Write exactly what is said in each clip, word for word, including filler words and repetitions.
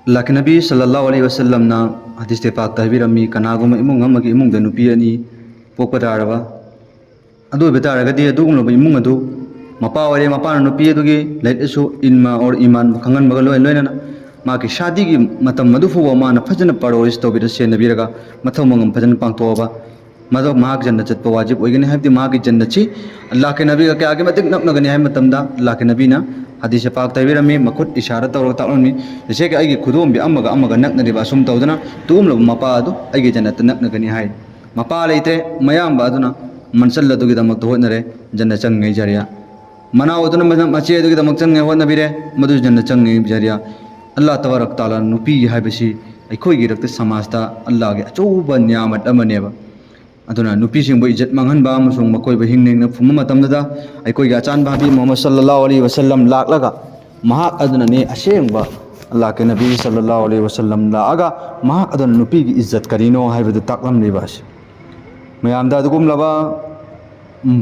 ꯑꯜꯂꯥꯍꯀꯤ ꯅꯕꯤ ꯁꯜꯂꯜꯂꯥꯍꯨ ꯑꯂꯩꯍꯤ ꯋꯥꯁꯜꯂꯝꯅ ꯍꯗꯤꯁ ꯄꯥꯛꯇ ꯍꯥꯏꯕꯤꯔꯝꯃꯤ, ꯀꯅꯥꯒꯨꯝꯕ ꯏꯃꯨꯡ ꯑꯃꯒꯤ ꯏꯃꯨꯡꯗ ꯅꯨꯄꯤ ꯑꯅꯤ ꯄꯣꯛꯄ ꯇꯥꯔꯕ, ꯑꯗꯨ ꯑꯣꯏꯕ ꯇꯥꯔꯒꯗꯤ ꯑꯗꯨꯒꯨꯝꯂꯕ ꯏꯃꯨꯡ ꯑꯗꯨ ꯃꯄꯥ ꯑꯣꯏꯔꯦ, ꯃꯄꯥꯅ ꯅꯨꯄꯤ ꯑꯗꯨꯒꯤ ꯂꯥꯏꯔꯤꯛ ꯂꯥꯏꯁꯨ, ꯏꯟꯃ ꯑꯣꯔ ꯏꯃꯥꯟ ꯈꯪꯍꯟꯕꯒ ꯂꯣꯏ ꯂꯣꯏꯅꯅ ꯃꯥꯒꯤ ꯁꯥꯗꯤꯒꯤ ꯃꯇꯝ ꯑꯗꯨ ꯐꯥꯎꯕ ꯃꯥꯅ ꯐꯖꯅ ꯄꯔꯣꯔꯤꯁ ꯇꯧꯕꯤꯔ ꯁꯦꯟꯅꯕꯤꯔꯒ ꯃꯊꯧ ꯃꯉꯝ ꯐꯖꯅ ꯄꯥꯡꯊꯣꯛꯑꯕ, ꯃꯗꯨ ꯃꯍꯥꯛ ꯖꯟꯅ ꯆꯠꯄ ꯋꯥꯖꯤꯕ ꯑꯣꯏꯒꯅꯤ꯫ ꯍꯥꯏꯕꯗꯤ ꯃꯍꯥꯛꯀꯤ ꯖꯟꯅꯠꯁꯤ ꯑꯜꯂꯥꯍꯀꯤ ꯅꯕꯤꯒ ꯀꯌꯥꯒꯤ ꯃꯇꯤꯛ ꯅꯛꯅꯒꯅꯤ ꯍꯥꯏꯕ ꯃꯇꯝꯗ ꯑꯜꯂꯥꯍꯀꯤ ꯅꯕꯤꯅ ꯍꯗꯤꯁ ꯄꯥꯛꯇ ꯍꯥꯏꯕꯤꯔꯝꯃꯤ, ꯃꯈꯨꯠ ꯏꯁꯥꯔꯥ ꯇꯧꯔꯒ ꯇꯥꯛꯂꯝꯃꯤ꯫ ꯖꯩꯁꯦ ꯀꯤ ꯑꯩꯒꯤ ꯈꯨꯗꯣꯝꯕꯤ ꯑꯃꯒ ꯑꯃꯒ ꯅꯛꯅꯔꯤꯕ ꯑꯁꯨꯝ ꯇꯧꯗꯅ ꯇꯨꯝꯂꯕ ꯃꯄꯥ ꯑꯗꯨ ꯑꯩꯒꯤ ꯖꯟꯅꯠꯇ ꯅꯛꯅꯒꯅꯤ ꯍꯥꯏ꯫ ꯃꯄꯥ ꯂꯩꯇ꯭ꯔꯦ, ꯃꯌꯥꯝꯕ ꯑꯗꯨꯅ ꯃꯟꯁꯜ ꯑꯗꯨꯒꯤꯗꯃꯛꯇ ꯍꯣꯠꯅꯔꯦ, ꯖꯟꯅꯠ ꯆꯪꯉꯩ ꯖꯔꯤꯌꯥ꯫ ꯃꯅꯥꯎ ꯑꯗꯨꯅ ꯃꯆꯦ ꯑꯗꯨꯒꯤꯗꯃꯛ ꯆꯪꯉꯩ ꯍꯣꯠꯅꯕꯤꯔꯦ, ꯃꯗꯨ ꯖꯟꯅꯠ ꯆꯪꯉꯩ ꯖꯔꯤꯌꯥ꯫ ꯑꯜꯂꯥꯍ ꯇꯕꯥꯔꯛ ꯇꯥꯂꯥ ꯅꯨꯄꯤ ꯍꯥꯏꯕꯁꯤ ꯑꯩꯈꯣꯏꯒꯤ ꯔꯛꯇ ꯁꯃꯥꯖꯇ ꯑꯜꯂꯥꯍꯒꯤ ꯑꯆꯧꯕ ꯅꯤꯌꯥꯃꯠ ꯑꯃꯅꯦꯕ꯫ ꯑꯗꯨꯅ ꯅꯨꯄꯤꯁꯤꯡꯕꯨ ꯏꯖꯠ ꯃꯥꯡꯍꯟꯕ ꯑꯃꯁꯨꯡ ꯃꯈꯣꯏꯕꯨ ꯍꯤꯡꯅ ꯍꯤꯡꯅ ꯐꯨꯝꯕ ꯃꯇꯝꯗꯨꯗ ꯑꯩꯈꯣꯏꯒꯤ ꯑꯆꯥꯟꯕ ꯍꯕꯤꯕ ꯃꯨꯍꯝꯃꯗ ꯁꯜꯂꯜꯂꯥꯍꯨ ꯑꯂꯩꯍꯤ ꯋꯥꯁꯜꯂꯝ ꯂꯥꯛꯂꯒ ꯃꯍꯥꯛ ꯑꯗꯨꯅꯅꯤ ꯑꯁꯦꯡꯕ ꯑꯜꯂꯥꯍꯀꯤ ꯅꯕꯤ ꯁꯜꯂꯜꯂꯥꯍꯨ ꯑꯂꯩꯍꯤ ꯋꯥꯁꯜꯂꯝ ꯂꯥꯛꯑꯒ ꯃꯍꯥꯛ ꯑꯗꯨꯅ ꯅꯨꯄꯤꯒꯤ ꯏꯖꯠ ꯀꯔꯤꯅꯣ ꯍꯥꯏꯕꯗꯨ ꯇꯥꯛꯂꯝꯂꯤꯕ ꯑꯁꯤ꯫ ꯃꯌꯥꯝꯗ ꯑꯗꯨꯒꯨꯝꯂꯕ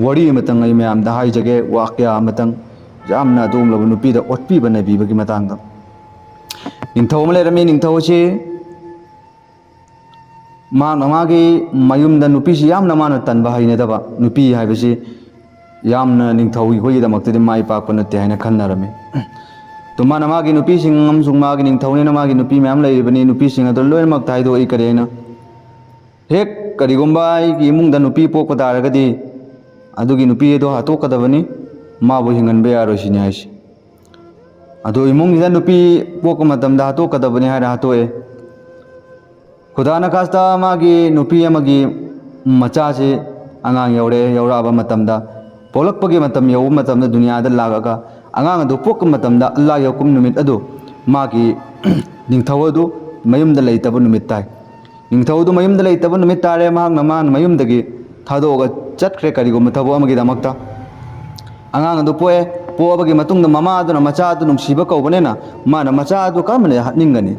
ꯋꯥꯔꯤ ꯑꯃꯇꯪ ꯑꯩ ꯃꯌꯥꯝꯗ ꯍꯥꯏꯖꯒꯦ, ꯋꯥꯀꯌꯥ ꯑꯃꯇꯪ, ꯌꯥꯝꯅ ꯑꯗꯨꯒꯨꯝꯂꯕ ꯅꯨꯄꯤꯗ ꯑꯣꯠꯄꯤꯕ ꯅꯩꯕꯤꯕꯒꯤ ꯃꯇꯥꯡꯗ꯫ ꯅꯤꯡꯊꯧ ꯑꯃ ꯂꯩꯔꯝꯃꯤ꯫ ꯅꯤꯡꯊꯧ ꯑꯁꯤ ꯃꯍꯥꯛꯅ ꯃꯥꯒꯤ ꯃꯌꯨꯝꯗ ꯅꯨꯄꯤꯁꯤ ꯌꯥꯝꯅ ꯃꯥꯅ ꯇꯟꯕ, ꯍꯩꯅꯗꯕ, ꯅꯨꯄꯤ ꯍꯥꯏꯕꯁꯤ ꯌꯥꯝꯅ ꯅꯤꯡꯊꯧ ꯑꯩꯈꯣꯏꯒꯤꯗꯃꯛꯇꯗꯤ ꯃꯥꯏ ꯄꯥꯛꯄ ꯅꯠꯇꯦ ꯍꯥꯏꯅ ꯈꯟꯅꯔꯝꯃꯤ꯫ ꯑꯗꯨ ꯃꯥꯅ ꯃꯥꯒꯤ ꯅꯨꯄꯤꯁꯤꯡ ꯑꯃꯁꯨꯡ ꯃꯥꯒꯤ ꯅꯤꯡꯊꯧꯅꯤꯅ ꯃꯥꯒꯤ ꯅꯨꯄꯤ ꯃꯌꯥꯝ ꯂꯩꯔꯤꯕꯅꯤ, ꯅꯨꯄꯤꯁꯤꯡ ꯑꯗꯨ ꯂꯣꯏꯅꯃꯛꯇ ꯍꯥꯏꯗꯣꯛꯏ꯫ ꯀꯔꯤ ꯍꯥꯏꯅ? ꯍꯦꯛ ꯀꯔꯤꯒꯨꯝꯕ ꯑꯩꯒꯤ ꯏꯃꯨꯡꯗ ꯅꯨꯄꯤ ꯄꯣꯛꯄ ꯇꯥꯔꯒꯗꯤ ꯑꯗꯨꯒꯤ ꯅꯨꯄꯤ ꯑꯗꯣ ꯍꯥꯠꯇꯣꯛꯀꯗꯕꯅꯤ, ꯃꯥꯕꯨ ꯍꯤꯡꯍꯟꯕ ꯌꯥꯔꯣꯏ ꯁꯤꯅꯤ ꯍꯥꯏꯁꯦ꯫ ꯑꯗꯨ ꯏꯃꯨꯡꯁꯤꯗ ꯅꯨꯄꯤ ꯄꯣꯛꯄ ꯃꯇꯝꯗ ꯍꯥꯠꯇꯣꯛꯀꯗꯕꯅꯤ ꯍꯥꯏꯔ ꯍꯥꯠꯇꯣꯛꯑꯦ꯫ ꯈꯨꯗꯥꯅ ꯈꯥꯁꯇ ꯃꯥꯒꯤ ꯅꯨꯄꯤ ꯑꯃꯒꯤ ꯃꯆꯥꯁꯤ ꯑꯉꯥꯡ ꯌꯧꯔꯛꯑꯦ, ꯌꯧꯔꯛꯑꯕ ꯃꯇꯝꯗ, ꯄꯣꯛꯂꯛꯄꯒꯤ ꯃꯇꯝ ꯌꯧꯕ ꯃꯇꯝꯗ, ꯗꯨꯅꯤꯌꯥꯗ ꯂꯥꯛꯑꯒ ꯑꯉꯥꯡ ꯑꯗꯨ ꯄꯣꯛꯄ ꯃꯇꯝꯗ ꯑꯜꯂꯥꯍꯒꯤ ꯍꯨꯀꯨꯝ ꯅꯨꯃꯤꯠ ꯑꯗꯨ ꯃꯥꯒꯤ ꯅꯤꯡꯊꯧ ꯑꯗꯨ ꯃꯌꯨꯝꯗ ꯂꯩꯇꯕ ꯅꯨꯃꯤꯠ ꯇꯥꯏ꯫ ꯅꯤꯡꯊꯧ ꯑꯗꯨ ꯃꯌꯨꯝꯗ ꯂꯩꯇꯕ ꯅꯨꯃꯤꯠ ꯇꯥꯔꯦ, ꯃꯍꯥꯛꯅ ꯃꯥꯅ ꯃꯌꯨꯝꯗꯒꯤ ꯊꯥꯗꯣꯛꯑꯒ ꯆꯠꯈ꯭ꯔꯦ ꯀꯔꯤꯒꯨꯝꯕ ꯊꯕꯛ ꯑꯃꯒꯤꯗꯃꯛꯇ꯫ ꯑꯉꯥꯡ ꯑꯗꯨ ꯄꯣꯛꯑꯦ, ꯄꯣꯛꯑꯕꯒꯤ ꯃꯇꯨꯡꯗ ꯃꯃꯥ ꯑꯗꯨꯅ ꯃꯆꯥ ꯑꯗꯨ ꯅꯨꯡꯁꯤꯕ ꯀꯧꯕꯅꯤꯅ ꯃꯥꯅ ꯃꯆꯥ ꯑꯗꯨ ꯀꯔꯝꯅ ꯍꯥꯠꯅꯤꯡꯒꯅꯤ?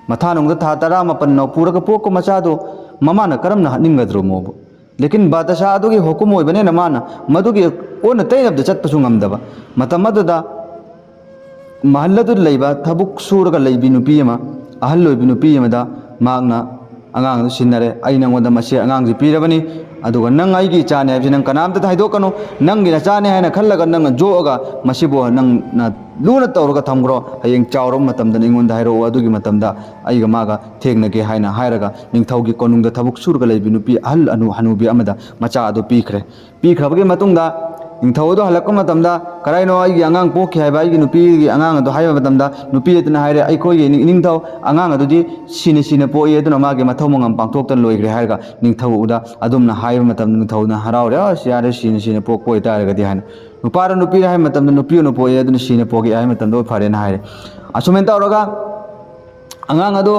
ꯃꯊꯥꯅꯨꯡꯗ ꯊꯥ ꯇꯔꯥꯃꯥꯄꯟ ꯅꯧ ꯄꯨꯔꯒ ꯄꯣꯛꯄ ꯃꯆꯥꯗꯨ ꯃꯃꯥꯅ ꯀꯔꯝꯅ ꯍꯥꯠꯅꯤꯡꯒꯗ꯭ꯔꯣ ꯃꯣꯕꯨ? ꯂꯦꯀꯤꯟ ꯕꯥꯗꯁꯥ ꯑꯗꯨꯒꯤ ꯍꯨꯀꯨꯝ ꯑꯣꯏꯕꯅꯤꯅ ꯃꯥꯅ ꯃꯗꯨꯒꯤ ꯑꯣꯟꯅ ꯇꯩꯅꯕꯗ ꯆꯠꯄꯁꯨ ꯉꯝꯗꯕ꯫ ꯃꯇꯝ ꯑꯗꯨꯗ ꯃꯍꯜ ꯑꯗꯨꯗ ꯂꯩꯕ ꯊꯕꯛ ꯁꯨꯔꯒ ꯂꯩꯕꯤ ꯅꯨꯄꯤ ꯑꯃ, ꯑꯍꯜ ꯑꯣꯏꯕꯤ ꯅꯨꯄꯤ ꯑꯃꯗ ꯃꯍꯥꯛꯅ ꯑꯉꯥꯡ ꯑꯗꯨ ꯁꯤꯟꯅꯔꯦ꯫ "ꯑꯩ ꯅꯪꯉꯣꯟꯗ ꯃꯁꯤ ꯑꯉꯥꯡꯁꯤ ꯄꯤꯔꯕꯅꯤ, ꯑꯗꯨꯒ ꯅꯪ ꯑꯩꯒꯤ ꯏꯆꯥꯅꯤ ꯍꯥꯏꯕꯁꯤ ꯅꯪ ꯀꯅꯥꯝꯇꯗ ꯍꯥꯏꯗꯣꯛꯀꯅꯨ꯫ ꯅꯪꯒꯤ ꯅꯆꯥꯅꯤ ꯍꯥꯏꯅ ꯈꯜꯂꯒ ꯅꯪꯅ ꯌꯣꯛꯑꯒ ꯃꯁꯤꯕꯨ ꯅꯪꯅ ꯂꯨꯅ ꯇꯧꯔꯒ ꯊꯝꯈ꯭ꯔꯣ꯫ ꯍꯌꯦꯡ ꯆꯥꯎꯔꯕ ꯃꯇꯝꯗ ꯑꯩꯉꯣꯟꯗ ꯍꯥꯏꯔꯛꯑꯣ, ꯑꯗꯨꯒꯤ ꯃꯇꯝꯗ ꯑꯩꯒ ꯃꯥꯒ ꯊꯦꯡꯅꯒꯦ" ꯍꯥꯏꯅ ꯍꯥꯏꯔꯒ ꯅꯤꯡꯊꯧꯒꯤ ꯀꯣꯅꯨꯡꯗ ꯊꯕꯛ ꯁꯨꯔꯒ ꯂꯩꯕꯤ ꯅꯨꯄꯤ ꯑꯍꯜ ꯑꯅꯨ-, ꯍꯅꯨꯕꯤ ꯑꯃꯗ ꯃꯆꯥ ꯑꯗꯨ ꯄꯤꯈ꯭ꯔꯦ꯫ ꯄꯤꯈ꯭ꯔꯕꯒꯤ ꯃꯇꯨꯡꯗ ꯅꯤꯡꯊꯧ ꯑꯗꯨ ꯍꯜꯂꯛꯄ ꯃꯇꯝꯗ, "ꯀꯔꯥꯏꯅꯣ ꯑꯩꯒꯤ ꯑꯉꯥꯡ ꯄꯣꯛꯈꯤ ꯍꯥꯏꯕ ꯑꯩꯒꯤ ꯅꯨꯄꯤꯒꯤ ꯑꯉꯥꯡ ꯑꯗꯨ?" ꯍꯥꯏꯕ ꯃꯇꯝꯗ ꯅꯨꯄꯤ ꯑꯗꯨꯅ ꯍꯥꯏꯔꯦ, "ꯑꯩꯈꯣꯏꯒꯤ ꯅꯤꯡ-, ꯏꯅꯤꯡꯊꯧ, ꯑꯉꯥꯡ ꯑꯗꯨꯗꯤ ꯁꯤꯅ ꯁꯤꯅ ꯄꯣꯛꯏ, ꯑꯗꯨꯅ ꯃꯥꯒꯤ ꯃꯊꯧ ꯃꯉꯝ ꯄꯥꯡꯊꯣꯛꯇꯅ ꯂꯣꯏꯈ꯭ꯔꯦ" ꯍꯥꯏꯔꯒ ꯅꯤꯡꯊꯧꯗ ꯑꯗꯨꯝꯅ ꯍꯥꯏꯕ ꯃꯇꯝꯗ ꯅꯤꯡꯊꯧꯅ ꯍꯔꯥꯎꯔꯦ꯫ "ꯑꯁ, ꯌꯥꯔꯦ, ꯁꯤꯅ ꯁꯤꯅ ꯄꯣꯛꯄ ꯑꯣꯏꯇꯥꯔꯒꯗꯤ" ꯍꯥꯏꯅ꯫ ꯅꯨꯄꯥꯔ ꯅꯨꯄꯤꯔ ꯍꯥꯏꯕ ꯃꯇꯝꯗ ꯅꯨꯄꯤ ꯑꯣꯏꯅ ꯄꯣꯛꯑꯦ, ꯑꯗꯨꯅ ꯁꯤꯅ ꯄꯣꯛꯏ ꯍꯥꯏꯕ ꯃꯇꯝꯗ, "ꯑꯣ, ꯐꯔꯦꯅ" ꯍꯥꯏꯔꯦ꯫ ꯑꯁꯨꯃꯥꯏꯅ ꯇꯧꯔꯒ ꯑꯉꯥꯡ ꯑꯗꯨ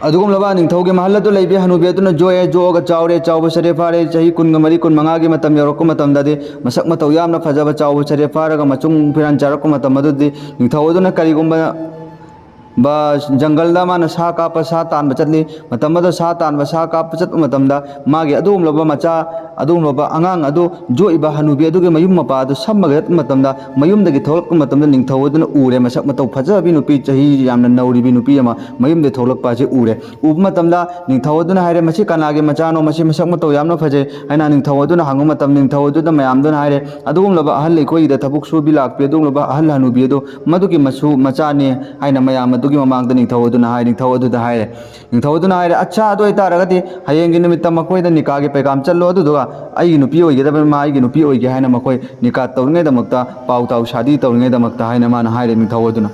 ꯑꯗꯨꯒꯨꯝꯂꯕ ꯅꯤꯡꯊꯧꯒꯤ ꯃꯍꯜ ꯑꯗꯨ ꯂꯩꯕꯤ ꯍꯅꯨꯕꯤ ꯑꯗꯨꯅ ꯌꯣꯛꯑꯦ, ꯌꯣꯛꯑꯒ ꯆꯥꯎꯔꯦ, ꯆꯥꯎꯕ ꯁꯔꯦ ꯐꯥꯔꯦ꯫ ꯆꯍꯤ ꯀꯨꯟꯒ ꯃꯔꯤ, ꯀꯨꯟ ꯃꯉꯥꯒꯤ ꯃꯇꯝ ꯌꯧꯔꯛꯄ ꯃꯇꯝꯗꯗꯤ ꯃꯁꯛ ꯃꯇꯧ ꯌꯥꯝꯅ ꯐꯖꯕ, ꯆꯥꯎꯕ ꯁꯔꯦ ꯐꯥꯔꯒ ꯃꯆꯨꯡ ꯐꯤꯔꯥꯟ ꯆꯥꯔꯛꯄ ꯃꯇꯝ ꯑꯗꯨꯗꯤ ꯅꯤꯡꯊꯧ ꯑꯗꯨꯅ ꯀꯔꯤꯒꯨꯝꯕ ꯕ-, ꯖꯪꯒꯜꯗ ꯃꯥꯅ ꯁꯥ ꯀꯥꯞꯄ, ꯁꯥ ꯇꯥꯟꯕ ꯆꯠꯂꯤ꯫ ꯃꯇꯝ ꯑꯗꯨꯗ ꯁꯥ ꯇꯥꯟꯕ, ꯁꯥ ꯀꯥꯞꯄ ꯆꯠꯄ ꯃꯇꯝꯗ ꯃꯥꯒꯤ ꯑꯗꯨꯒꯨꯝꯂꯕ ꯃꯆꯥ, ꯑꯗꯨꯒꯨꯝꯂꯕ ꯑꯉꯥꯡ ꯑꯗꯨ ꯌꯣꯛꯏꯕ ꯍꯅꯨꯕꯤ ꯑꯗꯨꯒꯤ ꯃꯌꯨꯝ ꯃꯄꯥ ꯑꯗꯨ ꯁꯝꯃꯒ ꯆꯠꯄ ꯃꯇꯝꯗ, ꯃꯌꯨꯝꯗꯒꯤ ꯊꯣꯛꯂꯛꯄ ꯃꯇꯝꯗ ꯅꯤꯡꯊꯧ ꯑꯗꯨꯅ ꯎꯔꯦ꯫ ꯃꯁꯛ ꯃꯇꯧ ꯐꯖꯕꯤ ꯅꯨꯄꯤ, ꯆꯍꯤ ꯌꯥꯝꯅ ꯅꯧꯔꯤꯕꯤ ꯅꯨꯄꯤ ꯑꯃ ꯃꯌꯨꯝꯗꯒꯤ ꯊꯣꯛꯂꯛꯄ ꯑꯁꯤ ꯎꯔꯦ꯫ ꯎꯕ ꯃꯇꯝꯗ ꯅꯤꯡꯊꯧ ꯑꯗꯨꯅ ꯍꯥꯏꯔꯦ, "ꯃꯁꯤ ꯀꯅꯥꯒꯤ ꯃꯆꯥꯅꯣ? ꯃꯁꯤ ꯃꯁꯛ ꯃꯇꯧ ꯌꯥꯝꯅ ꯐꯖꯩ" ꯍꯥꯏꯅ ꯅꯤꯡꯊꯧ ꯑꯗꯨꯅ ꯍꯪꯕ ꯃꯇꯝꯗ, ꯅꯤꯡꯊꯧ ꯑꯗꯨꯅ ꯃꯌꯥꯝꯗꯨꯅ ꯍꯥꯏꯔꯦ, "ꯑꯗꯨꯒꯨꯝꯂꯕ ꯑꯍꯜ, ꯑꯩꯈꯣꯏꯒꯤꯗ ꯊꯕꯛ ꯁꯨꯕꯤ ꯂꯥꯛꯄꯤ, ꯑꯗꯨꯒꯨꯝꯂꯕ ꯑꯍꯜ ꯍꯅꯨꯕꯤ ꯑꯗꯨ ꯃꯗꯨꯒꯤ ꯃꯁꯨ ꯃꯆꯥꯅꯤ" ꯍꯥꯏꯅ ꯃꯌꯥꯝ ꯑꯗꯨꯒꯤ ꯃꯃꯥꯡꯗ ꯅꯤꯡꯊꯧ ꯑꯗꯨꯅ ꯍꯥꯏ, ꯅꯤꯡꯊꯧ ꯑꯗꯨꯗ ꯍꯥꯏꯔꯦ꯫ ꯅꯤꯡꯊꯧ ꯑꯗꯨꯅ ꯍꯥꯏꯔꯦ, "ꯑꯠꯁꯥ, ꯑꯗꯨ ꯑꯣꯏꯇꯥꯔꯒꯗꯤ ꯍꯌꯦꯡꯒꯤ ꯅꯨꯃꯤꯠꯇ ꯃꯈꯣꯏꯗ ꯅꯤꯀꯥꯒꯤ ꯄꯩꯒꯥꯝ ꯆꯠꯂꯣ, ꯑꯗꯨꯗꯨꯒ ꯑꯩꯒꯤ ꯅꯨꯄꯤ ꯑꯣꯏꯒꯗꯕꯅꯤ, ꯃꯥ ꯑꯩꯒꯤ ꯅꯨꯄꯤ ꯑꯣꯏꯒꯦ" ꯍꯥꯏꯅ ꯃꯈꯣꯏ ꯅꯤꯀꯥ ꯇꯧꯔꯤꯉꯩꯗꯃꯛꯇ, ꯄꯥꯎ ꯇꯥꯎ, ꯁꯥꯗꯤ ꯇꯧꯔꯤꯉꯩꯗꯃꯛꯇ ꯍꯥꯏꯅ ꯃꯥꯅ ꯍꯥꯏꯔꯦ ꯅꯤꯡꯊꯧ ꯑꯗꯨꯅ꯫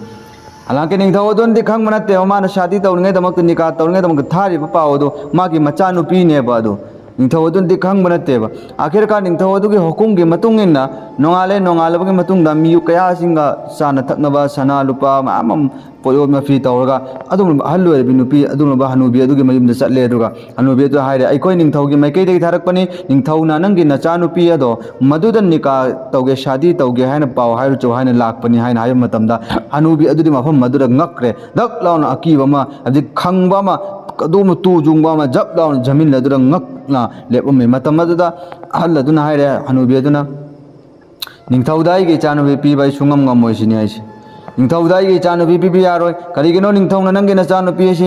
ꯍꯂꯥꯡꯀꯤ ꯅꯤꯡꯊꯧ ꯑꯗꯨꯅꯗꯤ ꯈꯪꯕ ꯅꯠꯇꯦꯕ, ꯃꯥꯅ ꯁꯥꯗꯤ ꯇꯧꯔꯤꯉꯩꯗꯃꯛꯇ, ꯅꯤꯀꯥ ꯇꯧꯔꯤꯉꯩꯗꯃꯛꯇ ꯊꯥꯔꯤꯕ ꯄꯥꯎ ꯑꯗꯨ ꯃꯥꯒꯤ ꯃꯆꯥꯅꯨꯄꯤꯅꯦꯕ ꯑꯗꯨ꯫ ꯅꯤꯡꯊꯧ ꯑꯗꯨꯅꯗꯤ ꯈꯪꯕ ꯅꯠꯇꯦꯕ꯫ ꯑꯥꯈꯤꯔꯀꯥꯔ ꯅꯤꯡꯊꯧ ꯑꯗꯨꯒꯤ ꯍꯨꯀꯨꯝꯒꯤ ꯃꯇꯨꯡ ꯏꯟꯅ ꯅꯣꯡꯉꯥꯜꯂꯦ, ꯅꯣꯡꯉꯥꯜꯂꯕꯒꯤ ꯃꯇꯨꯡꯗ ꯃꯤꯌꯨ ꯀꯌꯥꯁꯤꯡꯒ ꯆꯥꯅ ꯊꯛꯅꯕ ꯁꯅꯥ ꯂꯨꯄꯥ ꯃꯌꯥꯝ ꯑꯃ ꯄꯣꯠꯌꯣꯝ ꯃꯐꯤ ꯇꯧꯔꯒ ꯑꯗꯨꯒꯨꯝꯂꯕ ꯑꯍꯜ ꯑꯣꯏꯔꯕꯤ ꯅꯨꯄꯤ, ꯑꯗꯨꯒꯨꯝꯂꯕ ꯍꯅꯨꯕꯤ ꯑꯗꯨꯒꯤ ꯃꯌꯨꯝꯗ ꯆꯠꯂꯦ꯫ ꯑꯗꯨꯒ ꯍꯅꯨꯕꯤ ꯑꯗꯨ ꯍꯥꯏꯔꯦ, "ꯑꯩꯈꯣꯏ ꯅꯤꯡꯊꯧꯒꯤ ꯃꯥꯏꯀꯩꯗꯒꯤ ꯊꯥꯔꯛꯄꯅꯤ, ꯅꯤꯡꯊꯧꯅ ꯅꯪꯒꯤ ꯅꯆꯥꯅꯨꯄꯤ ꯑꯗꯣ ꯃꯗꯨꯗ ꯅꯤꯀꯥ ꯇꯧꯒꯦ, ꯁꯥꯗꯤ ꯇꯧꯒꯦ ꯍꯥꯏꯅ ꯄꯥꯎ ꯍꯥꯏꯔꯨꯆꯣ ꯍꯥꯏꯅ ꯂꯥꯛꯄꯅꯤ" ꯍꯥꯏꯅ ꯍꯥꯏꯕ ꯃꯇꯝꯗ ꯍꯅꯨꯕꯤ ꯑꯗꯨꯗꯤ ꯃꯐꯝ ꯑꯗꯨꯗ ꯉꯛꯈ꯭ꯔꯦ꯫ ꯗꯛ ꯂꯥꯎꯅ ꯑꯀꯤꯕ ꯑꯃ, ꯍꯥꯏꯕꯗꯤ ꯈꯪꯕ ꯑꯃ, ꯑꯗꯨꯒꯨꯝꯕ ꯇꯨ ꯆꯨꯡꯕ ꯑꯃ ꯖꯞ ꯂꯥꯎꯅ ꯖꯃꯤꯟ ꯑꯗꯨꯗ ꯉꯛꯅ ꯂꯦꯞꯂꯝꯃꯤ꯫ ꯃꯇꯝ ꯑꯗꯨꯗ ꯑꯍꯜ ꯑꯗꯨꯅ ꯍꯥꯏꯔꯦ, ꯍꯅꯨꯕꯤ ꯑꯗꯨꯅ, "ꯅꯤꯡꯊꯧꯗ ꯑꯩꯒꯤ ꯏꯆꯥꯅꯨꯄꯤ ꯄꯤꯕ ꯑꯩ ꯁꯨꯡꯉꯝ ꯉꯝꯃꯣꯏ ꯁꯤꯅꯤ ꯍꯥꯏꯁꯦ"꯫ ꯅꯤꯡꯊꯧꯗ ꯑꯩꯒꯤ ꯏꯆꯥꯅꯨꯄꯤ ꯄꯤꯕ ꯌꯥꯔꯣꯏ꯫ ꯀꯔꯤꯒꯤꯅꯣ ꯅꯤꯡꯊꯧꯅ ꯅꯪꯒꯤ ꯅꯆꯥꯅꯨꯄꯤ ꯑꯁꯤ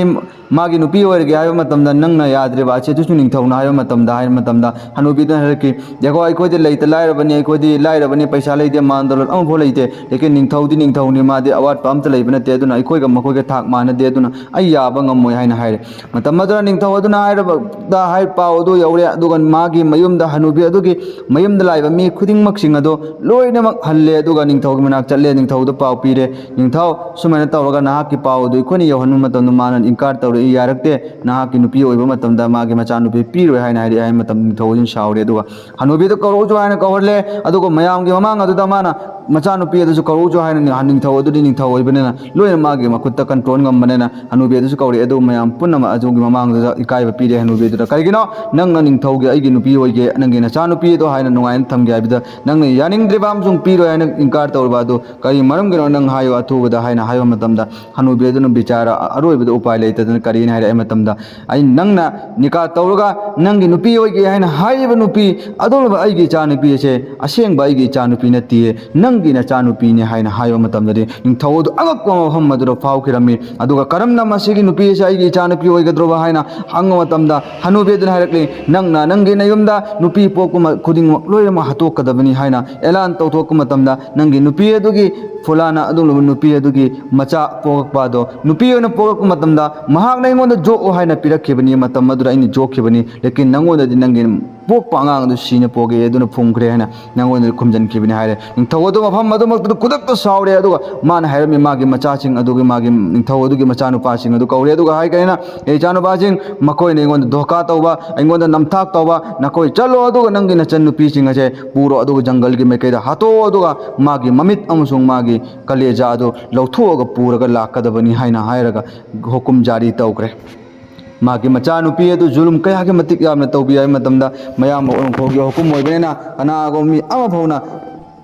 ꯃꯥꯒꯤ ꯅꯨꯄꯤ ꯑꯣꯏꯔꯒꯦ ꯍꯥꯏꯕ ꯃꯇꯝꯗ ꯅꯪꯅ ꯌꯥꯗ꯭ꯔꯤꯕ ꯑꯁꯤ? ꯑꯗꯨꯁꯨ ꯅꯤꯡꯊꯧꯅ ꯍꯥꯏꯕ ꯃꯇꯝꯗ, ꯍꯥꯏꯕ ꯃꯇꯝꯗ ꯍꯅꯨꯕꯤꯗꯨꯅ ꯍꯥꯏꯔꯛꯈꯤ, "ꯌꯦꯡꯉꯣ, ꯑꯩꯈꯣꯏꯗꯤ ꯂꯩꯇ ꯂꯥꯏꯔꯕꯅꯤ, ꯑꯩꯈꯣꯏꯗꯤ ꯂꯥꯏꯔꯕꯅꯤ, ꯄꯩꯁꯥ ꯂꯩꯇꯦ, ꯃꯥꯟ ꯗꯧꯂꯠ ꯑꯃꯐꯥꯎ ꯂꯩꯇꯦ꯫ ꯂꯦꯀꯤꯟ ꯅꯤꯡꯊꯧꯗꯤ ꯅꯤꯡꯊꯧꯅꯤ, ꯃꯥꯗꯤ ꯑꯋꯥꯠꯄ ꯑꯝꯇ ꯂꯩꯕ ꯅꯠꯇꯦ, ꯑꯗꯨꯅ ꯑꯩꯈꯣꯏꯒ ꯃꯈꯣꯏꯒ ꯊꯥꯛ ꯃꯥꯟꯅꯗꯦ, ꯑꯗꯨꯅ ꯑꯩ ꯌꯥꯕ ꯉꯝꯃꯣꯏ" ꯍꯥꯏꯅ ꯍꯥꯏꯔꯦ꯫ ꯃꯇꯝ ꯑꯗꯨꯗ ꯅꯤꯡꯊꯧ ꯑꯗꯨꯅ ꯍꯥꯏꯔꯕꯗ ꯍꯥꯏ ꯄꯥꯎ ꯑꯗꯨ ꯌꯧꯔꯦ, ꯑꯗꯨꯒ ꯃꯥꯒꯤ ꯃꯌꯨꯝꯗ, ꯍꯅꯨꯕꯤ ꯑꯗꯨꯒꯤ ꯃꯌꯨꯝꯗ ꯂꯥꯛꯏꯕ ꯃꯤ ꯈꯨꯗꯤꯡꯃꯛꯁꯤꯡ ꯑꯗꯨ ꯂꯣꯏꯅꯃꯛ ꯍꯜꯂꯦ, ꯑꯗꯨꯒ ꯅꯤꯡꯊꯧꯒꯤ ꯃꯅꯥꯛ ꯆꯠꯂꯦ, ꯅꯤꯡꯊꯧꯗ ꯄꯥꯎ ꯄꯤꯔꯦ, "ꯅꯤꯡꯊꯧ, ꯁꯨꯃꯥꯏꯅ ꯇꯧꯔꯒ ꯅꯍꯥꯛꯀꯤ ꯄꯥꯎ ꯑꯗꯨ ꯑꯩꯈꯣꯏꯅ ꯌꯧꯍꯟꯕ ꯃꯇꯝꯗ ꯃꯥꯅ ꯏꯟꯀꯥꯔ ꯇꯧꯔꯛꯏ, ꯌꯥꯔꯛꯇꯦ, ꯅꯍꯥꯛꯀꯤ ꯅꯨꯄꯤ ꯑꯣꯏꯕ ꯃꯇꯝꯗ ꯃꯥꯒꯤ ꯃꯆꯥꯅꯨꯄꯤ ꯄꯤꯔꯣꯏ" ꯍꯥꯏꯅ ꯍꯥꯏꯔꯛꯑꯦ ꯍꯥꯏ ꯃꯇꯝꯗ ꯅꯤꯡꯊꯧ ꯑꯗꯨꯅ ꯁꯥꯎꯔꯦ, ꯑꯗꯨꯒ "ꯍꯅꯨꯕꯤꯗꯨ ꯀꯧꯔꯛꯎꯁꯨ" ꯍꯥꯏꯅ ꯀꯧꯍꯜꯂꯦ꯫ ꯑꯗꯨꯒ ꯃꯌꯥꯝꯒꯤ ꯃꯃꯥꯡ ꯑꯗꯨꯗ ꯃꯥꯅ ꯃꯆꯥꯅꯨꯄꯤ ꯑꯗꯨꯁꯨ ꯀꯧꯔꯛꯎꯁꯨ ꯍꯥꯏꯅ ꯅꯤꯡ-, ꯅꯤꯡꯊꯧ ꯑꯗꯨꯗꯤ ꯅꯤꯡꯊꯧ ꯑꯣꯏꯕꯅꯤꯅ ꯂꯣꯏꯅ ꯃꯥꯒꯤ ꯃꯈꯨꯠꯇ ꯀꯟꯇ꯭ꯔꯣꯜ ꯉꯝꯕꯅꯤꯅ ꯍꯅꯨꯕꯤ ꯑꯗꯨꯁꯨ ꯀꯧꯔꯛꯑꯦ꯫ ꯑꯗꯨ ꯃꯌꯥꯝ ꯄꯨꯝꯅꯃꯛ ꯑꯗꯨꯒꯤ ꯃꯃꯥꯡꯗꯨꯗ ꯏꯀꯥꯏꯕ ꯄꯤꯔꯦ ꯍꯅꯨꯕꯤ ꯑꯗꯨꯗ꯫ "ꯀꯔꯤꯒꯤꯅꯣ ꯅꯪꯅ ꯅꯤꯡꯊꯧꯒꯤ ꯑꯩꯒꯤ ꯅꯨꯄꯤ ꯑꯣꯏꯒꯦ, ꯅꯪꯒꯤ ꯅꯆꯥꯅꯨꯄꯤ ꯑꯗꯣ ꯍꯥꯏꯅ ꯅꯨꯡꯉꯥꯏꯅ ꯊꯝꯒꯦ ꯍꯥꯏꯕꯗ ꯅꯪꯅ ꯌꯥꯅꯤꯡꯗ꯭ꯔꯤꯕ ꯑꯃꯁꯨꯡ ꯄꯤꯔꯣꯏ ꯍꯥꯏꯅ ꯏꯟꯀꯥꯔ ꯇꯧꯔꯤꯕ ꯑꯗꯨ ꯀꯔꯤ ꯃꯔꯝꯒꯤꯅꯣ? ꯅꯪ ꯍꯥꯏꯌꯨ ꯑꯊꯨꯕꯗ" ꯍꯥꯏꯅ ꯍꯥꯏꯕ ꯃꯇꯝꯗ ꯍꯅꯨꯕꯤ ꯑꯗꯨꯅ ꯕꯤꯆꯥꯔ ꯑꯔꯣꯏꯕꯗ ꯎꯄꯥꯏ ꯂꯩꯇꯗꯅ ꯀꯔꯤꯅ ꯍꯥꯏꯔꯛꯑꯦ ꯃꯇꯝꯗ, "ꯑꯩ ꯅꯪꯅ ꯅꯤꯀꯥ ꯇꯧꯔꯒ ꯅꯪꯒꯤ ꯅꯨꯄꯤ ꯑꯣꯏꯒꯦ ꯍꯥꯏꯅ ꯍꯥꯏꯔꯤꯕ ꯅꯨꯄꯤ ꯑꯗꯨꯅꯕꯨ ꯑꯩꯒꯤ ꯏꯆꯥꯅꯨꯄꯤ ꯑꯁꯦ ꯑꯁꯦꯡꯕ ꯑꯩꯒꯤ ꯏꯆꯥꯅꯨꯄꯤ ꯅꯠꯇꯤꯌꯦ, ꯅꯪꯒꯤ ꯅꯆꯥꯅꯨꯄꯤꯅꯦ" ꯍꯥꯏꯅ ꯍꯥꯏꯕ ꯃꯇꯝꯗꯗꯤ ꯅꯤꯡꯊꯧ ꯑꯗꯨ ꯑꯉꯛꯄ ꯃꯐꯝ ꯑꯗꯨꯗ ꯐꯥꯎꯈꯤꯔꯝꯃꯤ꯫ ꯑꯗꯨꯒ "ꯀꯔꯝꯅ ꯃꯁꯤꯒꯤ ꯅꯨꯄꯤ ꯑꯁꯦ ꯑꯩꯒꯤ ꯏꯆꯥꯅꯨꯄꯤ ꯑꯣꯏꯒꯗ꯭ꯔꯣꯕ?" ꯍꯥꯏꯅ ꯍꯪꯕ ꯃꯇꯝꯗ ꯍꯅꯨꯕꯤ ꯑꯗꯨꯅ ꯍꯥꯏꯔꯛꯂꯤ, "ꯅꯪꯅ ꯅꯪꯒꯤ ꯅꯌꯨꯝꯗ ꯅꯨꯄꯤ ꯄꯣꯛꯄ ꯃ-, ꯈꯨꯗꯤꯡꯃꯛ ꯂꯣꯏꯅꯃꯛ ꯍꯥꯠꯇꯣꯛꯀꯗꯕꯅꯤ" ꯍꯥꯏꯅ ꯑꯦꯂꯥꯟ ꯇꯧꯊꯣꯛꯄ ꯃꯇꯝꯗ ꯅꯪꯒꯤ ꯅꯨꯄꯤ ꯑꯗꯨꯒꯤ ꯐꯨꯂꯥꯅ ꯑꯗꯨꯒꯨꯝꯂꯕ ꯅꯨꯄꯤ ꯑꯗꯨꯒꯤ ꯃꯆꯥ ꯄꯣꯛꯂꯛꯄ ꯑꯗꯣ ꯅꯨꯄꯤ ꯑꯣꯏꯅ ꯄꯣꯛꯂꯛꯄ ꯃꯇꯝꯗ ꯃꯍꯥꯛꯅ ꯑꯩꯉꯣꯟꯗ ꯌꯣꯛꯎ ꯍꯥꯏꯅ ꯄꯤꯔꯛꯈꯤꯕꯅꯤ, ꯃꯇꯝ ꯑꯗꯨꯗ ꯑꯩꯅ ꯌꯣꯛꯈꯤꯕꯅꯤ, ꯂꯦꯀꯤꯟ ꯅꯪꯉꯣꯟꯗꯗꯤ ꯅꯪꯒꯤ ꯄꯣꯛꯄ ꯑꯉꯥꯡ ꯑꯗꯨ ꯁꯤꯅ ꯄꯣꯛꯒꯦ ꯑꯗꯨꯅ ꯐꯨꯝꯈ꯭ꯔꯦ ꯍꯥꯏꯅ ꯅꯪꯉꯣꯟꯗ ꯈꯨꯝꯖꯤꯟꯈꯤꯕꯅꯤ ꯍꯥꯏꯔꯦ꯫ ꯅꯤꯡꯊꯧ ꯑꯗꯨ ꯃꯐꯝ ꯑꯗꯨꯃꯛꯇꯨꯗ ꯈꯨꯗꯛꯇ ꯁꯥꯎꯔꯦ, ꯑꯗꯨꯒ ꯃꯥꯅ ꯍꯥꯏꯔꯝꯃꯤ ꯃꯥꯒꯤ ꯃꯆꯥꯁꯤꯡ ꯑꯗꯨꯒꯤ, ꯃꯥꯒꯤ ꯅꯤꯡꯊꯧ ꯑꯗꯨꯒꯤ ꯃꯆꯥꯅꯨꯄꯥꯁꯤꯡ ꯑꯗꯨ ꯀꯧꯔꯦ, ꯑꯗꯨꯒ ꯍꯥꯏꯈ꯭ꯔꯦꯅ, "ꯑꯦ ꯏꯆꯥꯅꯨꯄꯥꯁꯤꯡ, ꯃꯈꯣꯏꯅ ꯑꯩꯉꯣꯟꯗ ꯙꯣꯀꯥ ꯇꯧꯕ, ꯑꯩꯉꯣꯟꯗ ꯅꯝꯊꯥꯛ ꯇꯧꯕ, ꯅꯈꯣꯏ ꯆꯠꯂꯣ ꯑꯗꯨꯒ ꯅꯪꯒꯤ ꯅꯆꯟꯅꯨꯄꯤꯁꯤꯡ ꯑꯁꯦ ꯄꯨꯔꯣ, ꯑꯗꯨꯒ ꯖꯪꯒꯜꯒꯤ ꯃꯥꯏꯀꯩꯗ ꯍꯥꯠꯇꯣꯛꯑꯣ, ꯑꯗꯨꯒ ꯃꯥꯒꯤ ꯃꯃꯤꯠ ꯑꯃꯁꯨꯡ ꯃꯥꯒꯤ ꯀꯂꯦꯖꯥ ꯑꯗꯨ ꯂꯧꯊꯣꯛꯑꯒ ꯄꯨꯔꯒ ꯂꯥꯛꯀꯗꯕꯅꯤ" ꯍꯥꯏꯅ ꯍꯥꯏꯔꯒ ꯍꯨꯀꯨꯝ ꯖꯥꯔꯤ ꯇꯧꯈ꯭ꯔꯦ꯫ ꯃꯥꯒꯤ ꯃꯆꯥꯅꯨꯄꯤ ꯑꯗꯨ ꯖꯨꯂꯨꯝ ꯀꯌꯥꯒꯤ ꯃꯇꯤꯛ ꯌꯥꯝꯅ ꯇꯧꯕꯤ ꯍꯥꯏꯕ ꯃꯇꯝꯗ ꯃꯌꯥꯝꯕ ꯑꯣꯂꯣꯡꯈꯣꯒꯤ ꯍꯨꯀꯨꯝ ꯑꯣꯏꯕꯅꯤꯅ ꯀꯅꯥꯒꯨꯝꯕ ꯃꯤ ꯑꯃ ꯐꯥꯎꯅ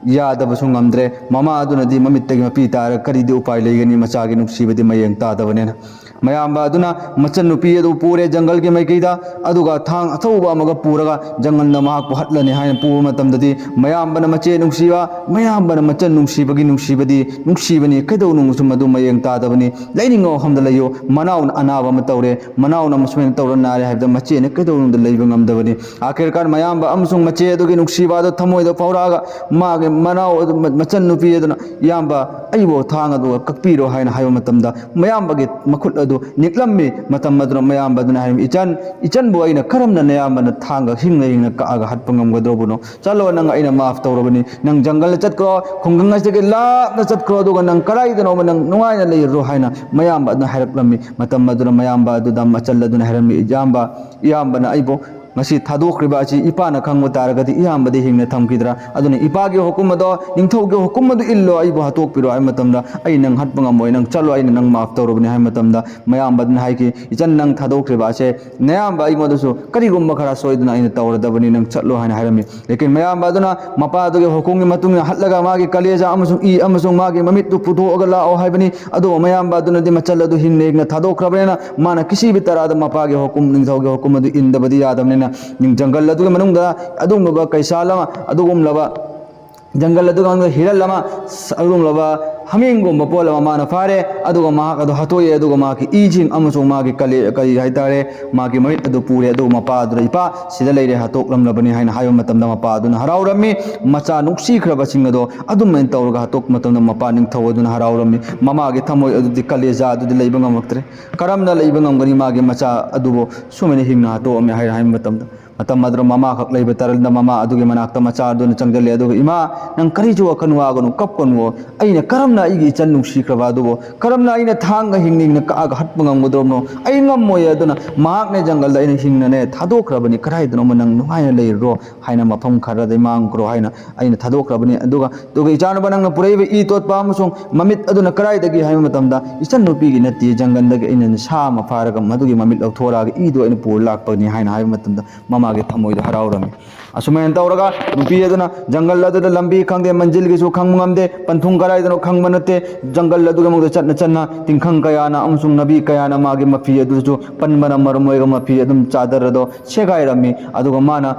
ꯌꯥꯗꯕꯁꯨ ꯉꯝꯗ꯭ꯔꯦ꯫ ꯃꯃꯥ ꯑꯗꯨꯅꯗꯤ ꯃꯃꯤꯠꯇꯒꯤ ꯃꯄꯤ ꯇꯥꯔꯒ ꯀꯔꯤꯗꯤ ꯎꯄꯥꯏ ꯂꯩꯒꯅꯤ, ꯃꯆꯥꯒꯤ ꯅꯨꯡꯁꯤꯕꯗꯤ ꯃꯌꯦꯡ ꯇꯥꯗꯕꯅꯤꯅ꯫ ꯃꯌꯥꯝꯕ ꯑꯗꯨꯅ ꯃꯆꯟꯅꯨꯄꯤ ꯑꯗꯨ ꯄꯨꯔꯦ ꯖꯪꯒꯜꯒꯤ ꯃꯥꯏꯀꯩꯗ, ꯑꯗꯨꯒ ꯊꯥꯡ ꯑꯆꯧꯕ ꯑꯃꯒ ꯄꯨꯔꯒ ꯖꯪꯒꯜꯗ ꯃꯍꯥꯛꯄꯨ ꯍꯠꯂꯅꯤ ꯍꯥꯏꯅ ꯄꯨꯕ ꯃꯇꯝꯗꯗꯤ, ꯃꯌꯥꯝꯕꯅ ꯃꯆꯦ ꯅꯨꯡꯁꯤꯕ, ꯃꯌꯥꯝꯕꯅ ꯃꯆꯟ ꯅꯨꯡꯁꯤꯕꯒꯤ ꯅꯨꯡꯁꯤꯕꯗꯤ ꯅꯨꯡꯁꯤꯕꯅꯤ, ꯀꯩꯗꯧꯅꯨꯡꯗꯁꯨ ꯃꯗꯨ ꯃꯌꯦꯡ ꯇꯥꯗꯕꯅꯤ꯫ ꯂꯩꯅꯤꯡꯕ ꯃꯐꯝꯗ ꯂꯩꯌꯨ꯫ ꯃꯅꯥꯎꯅ ꯑꯅꯥꯕ ꯑꯃ ꯇꯧꯔꯦ, ꯃꯅꯥꯎꯅ ꯑꯃ ꯁꯨꯃꯥꯏꯅ ꯇꯧꯔ ꯅꯥꯔꯦ ꯍꯥꯏꯕꯗ ꯃꯆꯦꯅ ꯀꯩꯗꯧꯅꯨꯡꯗ ꯂꯩꯕ ꯉꯝꯗꯕꯅꯤ꯫ ꯑꯥꯈꯤꯔꯀꯥꯔ ꯃꯌꯥꯝꯕ ꯑꯃꯁꯨꯡ ꯃꯆꯦ ꯑꯗꯨꯒꯤ ꯅꯨꯡꯁꯤꯕ ꯑꯗꯨ ꯊꯃꯣꯏꯗ ꯐꯥꯎꯔꯛꯑꯒ, ꯃꯥꯒꯤ ꯃꯅꯥꯎ ꯑꯗꯨ, ꯃ-, ꯃꯆꯟ ꯅꯨꯄꯤ ꯑꯗꯨꯅ, "ꯏꯌꯥꯝꯕ, ꯑꯩꯕꯨ ꯊꯥꯡ ꯑꯗꯨꯒ ꯀꯛꯄꯤꯔꯣ" ꯍꯥꯏꯅ ꯍꯥꯏꯕ ꯃꯇꯝꯗ, ꯃꯌꯥꯝꯕꯒꯤ ꯃꯈꯨꯠ ꯑꯗꯨ ꯅꯤꯛꯂꯝꯃꯤ꯫ ꯃꯇꯝ ꯑꯗꯨꯗ ꯃꯌꯥꯝꯕ ꯑꯗꯨꯅ ꯍꯥꯏꯔꯝꯃꯤ, "ꯏꯆꯟ, ꯏꯆꯟꯕꯨ ꯑꯩꯅ ꯀꯔꯝꯅ ꯅꯌꯥꯝꯕꯅ ꯊꯥꯡꯒ ꯍꯤꯡꯅ ꯍꯤꯡꯅ ꯀꯛꯑꯒ ꯍꯥꯠꯄ ꯉꯝꯒꯗꯧꯕꯅꯣ? ꯆꯠꯂꯣ, ꯅꯪ ꯑꯩꯅ ꯃꯥꯐ ꯇꯧꯔꯕꯅꯤ꯫ ꯅꯪ ꯖꯪꯒꯜꯗ ꯆꯠꯈ꯭ꯔꯣ, ꯈꯨꯡꯒꯪ ꯑꯁꯤꯗꯒꯤ ꯂꯥꯞꯅ ꯆꯠꯈ꯭ꯔꯣ, ꯑꯗꯨꯒ ꯅꯪ ꯀꯗꯥꯏꯗꯅꯣꯃ ꯅꯪ ꯅꯨꯡꯉꯥꯏꯅ ꯂꯩꯔꯨꯔꯣ" ꯍꯥꯏꯅ ꯃꯌꯥꯝꯕ ꯑꯗꯨꯅ ꯍꯥꯏꯔꯛꯂꯝꯃꯤ꯫ ꯃꯇꯝ ꯑꯗꯨꯗ ꯃꯌꯥꯝꯕ ꯑꯗꯨꯗ ꯃꯆꯜ ꯑꯗꯨꯅ ꯍꯥꯏꯔꯝꯃꯤ, "ꯏꯌꯥꯝꯕ, ꯏꯌꯥꯝꯕꯅ ꯑꯩꯕꯨ ꯉꯁꯤ ꯊꯥꯗꯣꯛꯈ꯭ꯔꯤꯕ ꯑꯁꯤ ꯏꯄꯥꯅ ꯈꯪꯕ ꯇꯥꯔꯒꯗꯤ ꯏꯌꯥꯝꯕꯗꯤ ꯍꯤꯡꯅ ꯊꯝꯈꯤꯗ꯭ꯔꯥ? ꯑꯗꯨꯅ ꯏꯄꯥꯒꯤ ꯍꯨꯀꯨꯝ ꯑꯗꯣ, ꯅꯤꯡꯊꯧꯒꯤ ꯍꯨꯀꯨꯝ ꯑꯗꯨ ꯏꯜꯂꯣ, ꯑꯩꯕꯨ ꯍꯥꯠꯇꯣꯛꯄꯤꯔꯣ" ꯍꯥꯏꯕ ꯃꯇꯝꯗ, "ꯑꯩ ꯅꯪ ꯍꯥꯠꯄ ꯉꯝꯃꯣꯏ, ꯅꯪ ꯆꯠꯂꯣ, ꯑꯩꯅ ꯅꯪ ꯃꯥꯐ ꯇꯧꯔꯕꯅꯤ" ꯍꯥꯏꯕ ꯃꯇꯝꯗ, ꯃꯌꯥꯝꯕ ꯑꯗꯨꯅ ꯍꯥꯏꯈꯤ, "ꯏꯆꯟ, ꯅꯪ ꯊꯥꯗꯣꯛꯈ꯭ꯔꯤꯕ ꯑꯁꯦ ꯅꯌꯥꯝꯕ ꯑꯩꯉꯣꯟꯗꯁꯨ ꯀꯔꯤꯒꯨꯝꯕ ꯈꯔ ꯁꯣꯏꯗꯅ ꯑꯩꯅ ꯇꯧꯔꯗꯕꯅꯤ, ꯅꯪ ꯆꯠꯂꯣ" ꯍꯥꯏꯅ ꯍꯥꯏꯔꯝꯃꯤ꯫ ꯂꯦꯀꯤꯟ ꯃꯌꯥꯝꯕ ꯑꯗꯨꯅ ꯃꯄꯥꯗꯨꯒꯤ ꯍꯨꯀꯨꯝꯒꯤ ꯃꯇꯨꯡ ꯏꯟꯅ ꯍꯠꯂꯒ ꯃꯥꯒꯤ ꯀꯂꯦꯖꯥ ꯑꯃꯁꯨꯡ ꯏ ꯑꯃꯁꯨꯡ ꯃꯥꯒꯤ ꯃꯃꯤꯠꯇꯨ ꯄꯨꯊꯣꯛꯑꯒ ꯂꯥꯛꯑꯣ ꯍꯥꯏꯕꯅꯤ꯫ ꯑꯗꯨꯕꯨ ꯃꯌꯥꯝꯕ ꯑꯗꯨꯅꯗꯤ ꯃꯆꯜ ꯑꯗꯨ ꯍꯤꯡꯅ ꯍꯤꯡꯅ ꯊꯥꯗꯣꯛꯈ꯭ꯔꯕꯅꯤꯅ ꯃꯥꯅ ꯀꯤꯁꯤꯕꯤ ꯇꯔꯥꯗ ꯃꯄꯥꯒꯤ ꯍꯨꯀꯨꯝ, ꯅꯤꯡꯊꯧꯒꯤ ꯍꯨꯀꯨꯝ ꯑꯗꯨ ꯏꯟꯗꯕꯗꯤ ꯌꯥꯗꯕꯅꯤꯅ ꯖꯪꯒꯜ ꯑꯗꯨꯒꯤ ꯃꯅꯨꯡꯗ ꯑꯗꯨꯒꯨꯝꯂꯕ ꯀꯩꯁꯥꯜ ꯑꯃ, ꯑꯗꯨꯒꯨꯝꯂꯕ ꯖꯪꯒꯜ ꯑꯗꯨꯒ ꯍꯤꯔꯜ ꯑꯃ, ꯑꯗꯨꯒꯨꯝꯂꯕ ꯍꯥꯃꯦꯡꯒꯨꯝꯕ ꯄꯣꯠ ꯑꯃ ꯃꯥꯅ ꯐꯥꯔꯦ, ꯑꯗꯨꯒ ꯃꯍꯥꯛ ꯑꯗꯨ ꯍꯥꯠꯇꯣꯛꯑꯦ, ꯑꯗꯨꯒ ꯃꯍꯥꯛꯀꯤ ꯏꯁꯤꯡ ꯑꯃꯁꯨꯡ ꯃꯥꯒꯤ ꯀꯂꯦ-, ꯀꯔꯤ ꯍꯥꯏꯇꯥꯔꯦ, ꯃꯥꯒꯤ ꯃꯃꯤꯠ ꯑꯗꯨ ꯄꯨꯔꯦ, ꯑꯗꯨꯒ ꯃꯄꯥ ꯑꯗꯨꯗ, "ꯏꯄꯥ, ꯁꯤꯗ ꯂꯩꯔꯦ, ꯍꯥꯠꯇꯣꯛꯂꯝꯂꯕꯅꯤ" ꯍꯥꯏꯅ ꯍꯥꯏꯕ ꯃꯇꯝꯗ ꯃꯄꯥ ꯑꯗꯨꯅ ꯍꯔꯥꯎꯔꯝꯃꯤ꯫ ꯃꯆꯥ ꯅꯨꯡꯁꯤꯈ꯭ꯔꯕꯁꯤꯡ ꯑꯗꯣ ꯑꯗꯨꯃꯥꯏꯅ ꯇꯧꯔꯒ ꯍꯥꯠꯇꯣꯛꯄ ꯃꯇꯝꯗ ꯃꯄꯥ ꯅꯤꯡꯊꯧ ꯑꯗꯨꯅ ꯍꯔꯥꯎꯔꯝꯃꯤ꯫ ꯃꯃꯥꯒꯤ ꯊꯃꯣꯏ ꯑꯗꯨꯗꯤ, ꯀꯂꯦꯖꯥ ꯑꯗꯨꯗꯤ ꯂꯩꯕ ꯉꯝꯃꯛꯇ꯭ꯔꯦ꯫ ꯀꯔꯝꯅ ꯂꯩꯕ ꯉꯝꯒꯅꯤ ꯃꯥꯒꯤ ꯃꯆꯥ ꯑꯗꯨꯕꯨ ꯁꯨꯃꯥꯏꯅ ꯍꯤꯡꯅ ꯍꯥꯠꯇꯣꯛꯑꯝꯃꯦ ꯍꯥꯏꯅ ꯍꯥꯏꯕ ꯃꯇꯝꯗ? ꯃꯇꯝ ꯑꯗꯨꯗ ꯃꯃꯥꯈꯛ ꯂꯩꯕ ꯇꯥꯔꯦ꯫ ꯃꯃꯥ ꯑꯗꯨꯒꯤ ꯃꯅꯥꯛꯇ ꯃꯆꯥ ꯑꯗꯨꯅ ꯆꯪꯁꯤꯜꯂꯦ, ꯑꯗꯨꯒ, "ꯏꯃꯥ, ꯅꯪ ꯀꯔꯤꯁꯨ ꯋꯥꯈꯜ ꯋꯥꯒꯅꯨ, ꯀꯞꯀꯅꯨ꯫ ꯑꯩꯅ ꯀꯔꯝꯅ ꯑꯩꯒꯤ ꯏꯆꯟ ꯅꯨꯡꯁꯤꯈ꯭ꯔꯕ ꯑꯗꯨꯕꯨ ꯀꯔꯝꯅ ꯑꯩꯅ ꯊꯥꯡꯒ ꯍꯤꯡꯅ ꯍꯤꯡꯅ ꯀꯛꯑꯒ ꯍꯥꯠꯄ ꯉꯝꯒꯗꯧꯔꯤꯕꯅꯣ? ꯑꯩ ꯉꯝꯃꯣꯏ꯫ ꯑꯗꯨꯅ ꯃꯍꯥꯛꯅꯦ ꯖꯪꯒꯜꯗ ꯑꯩꯅ ꯍꯤꯡꯅꯅꯦ ꯊꯥꯗꯣꯛꯈ꯭ꯔꯕꯅꯤ, ꯀꯗꯥꯏꯗꯅꯣꯃ ꯅꯪ ꯅꯨꯡꯉꯥꯏꯅ ꯂꯩꯔꯨꯔꯣ ꯍꯥꯏꯅ, ꯃꯐꯝ ꯈꯔꯗ ꯃꯥꯡꯈ꯭ꯔꯣ ꯍꯥꯏꯅ ꯑꯩꯅ ꯊꯥꯗꯣꯛꯈ꯭ꯔꯕꯅꯤ꯫ ꯑꯗꯨꯒ, ꯑꯗꯨꯒ ꯏꯆꯥꯅꯨꯄꯥ ꯅꯪꯅ ꯄꯨꯔꯛꯏꯕ ꯏ ꯇꯣꯠꯄ ꯑꯃꯁꯨꯡ ꯃꯃꯤꯠ ꯑꯗꯨꯅ ꯀꯗꯥꯏꯗꯒꯤ?" ꯍꯥꯏꯕ ꯃꯇꯝꯗ, "ꯏꯆꯟ ꯅꯨꯄꯤꯒꯤ ꯅꯠꯇꯦ, ꯖꯪꯒꯜꯗꯒꯤ ꯑꯩꯅ ꯁꯥ ꯑꯃ ꯐꯥꯔꯒ ꯃꯗꯨꯒꯤ ꯃꯃꯤꯠ ꯂꯧꯊꯣꯔꯛꯑꯒ ꯏꯗꯨ ꯑꯩꯅ ꯄꯨꯔ ꯂꯥꯛꯄꯅꯤ" ꯍꯥꯏꯅ ꯍꯥꯏꯕ ꯃꯇꯝꯗ, ꯃꯃꯥꯒꯤ ꯊꯃꯣꯏꯗ ꯍꯔꯥꯎꯔꯝꯃꯤ꯫ ꯑꯁꯨꯃꯥꯏꯅ ꯇꯧꯔꯒ ꯅꯨꯄꯤ ꯑꯗꯨꯅ ꯖꯪꯒꯜ ꯑꯗꯨꯗ ꯂꯝꯕꯤ ꯈꯪꯗꯦ, ꯃꯟꯖꯤꯜꯒꯤꯁꯨ ꯈꯪꯕ ꯉꯝꯗꯦ, ꯄꯟꯊꯨꯡ ꯀꯗꯥꯏꯗꯅꯣ ꯈꯪꯕ ꯅꯠꯇꯦ꯫ ꯖꯪꯒꯜ ꯑꯗꯨꯒꯤ ꯃꯅꯨꯡꯗ ꯆꯠꯅ ꯆꯠꯅ ꯇꯤꯡꯈꯪ ꯀꯌꯥꯅ ꯑꯃꯁꯨꯡ ꯅꯥꯄꯤ ꯀꯌꯥꯅ ꯃꯥꯒꯤ ꯃꯐꯤ ꯑꯗꯨꯁꯨ ꯄꯟꯕꯅ ꯃꯔꯝ ꯑꯣꯏꯔꯒ ꯃꯐꯤ ꯑꯗꯨꯝ ꯆꯥꯗꯔꯗꯣ ꯁꯦꯒꯥꯏꯔꯝꯃꯤ꯫ ꯑꯗꯨꯒ ꯃꯥꯅ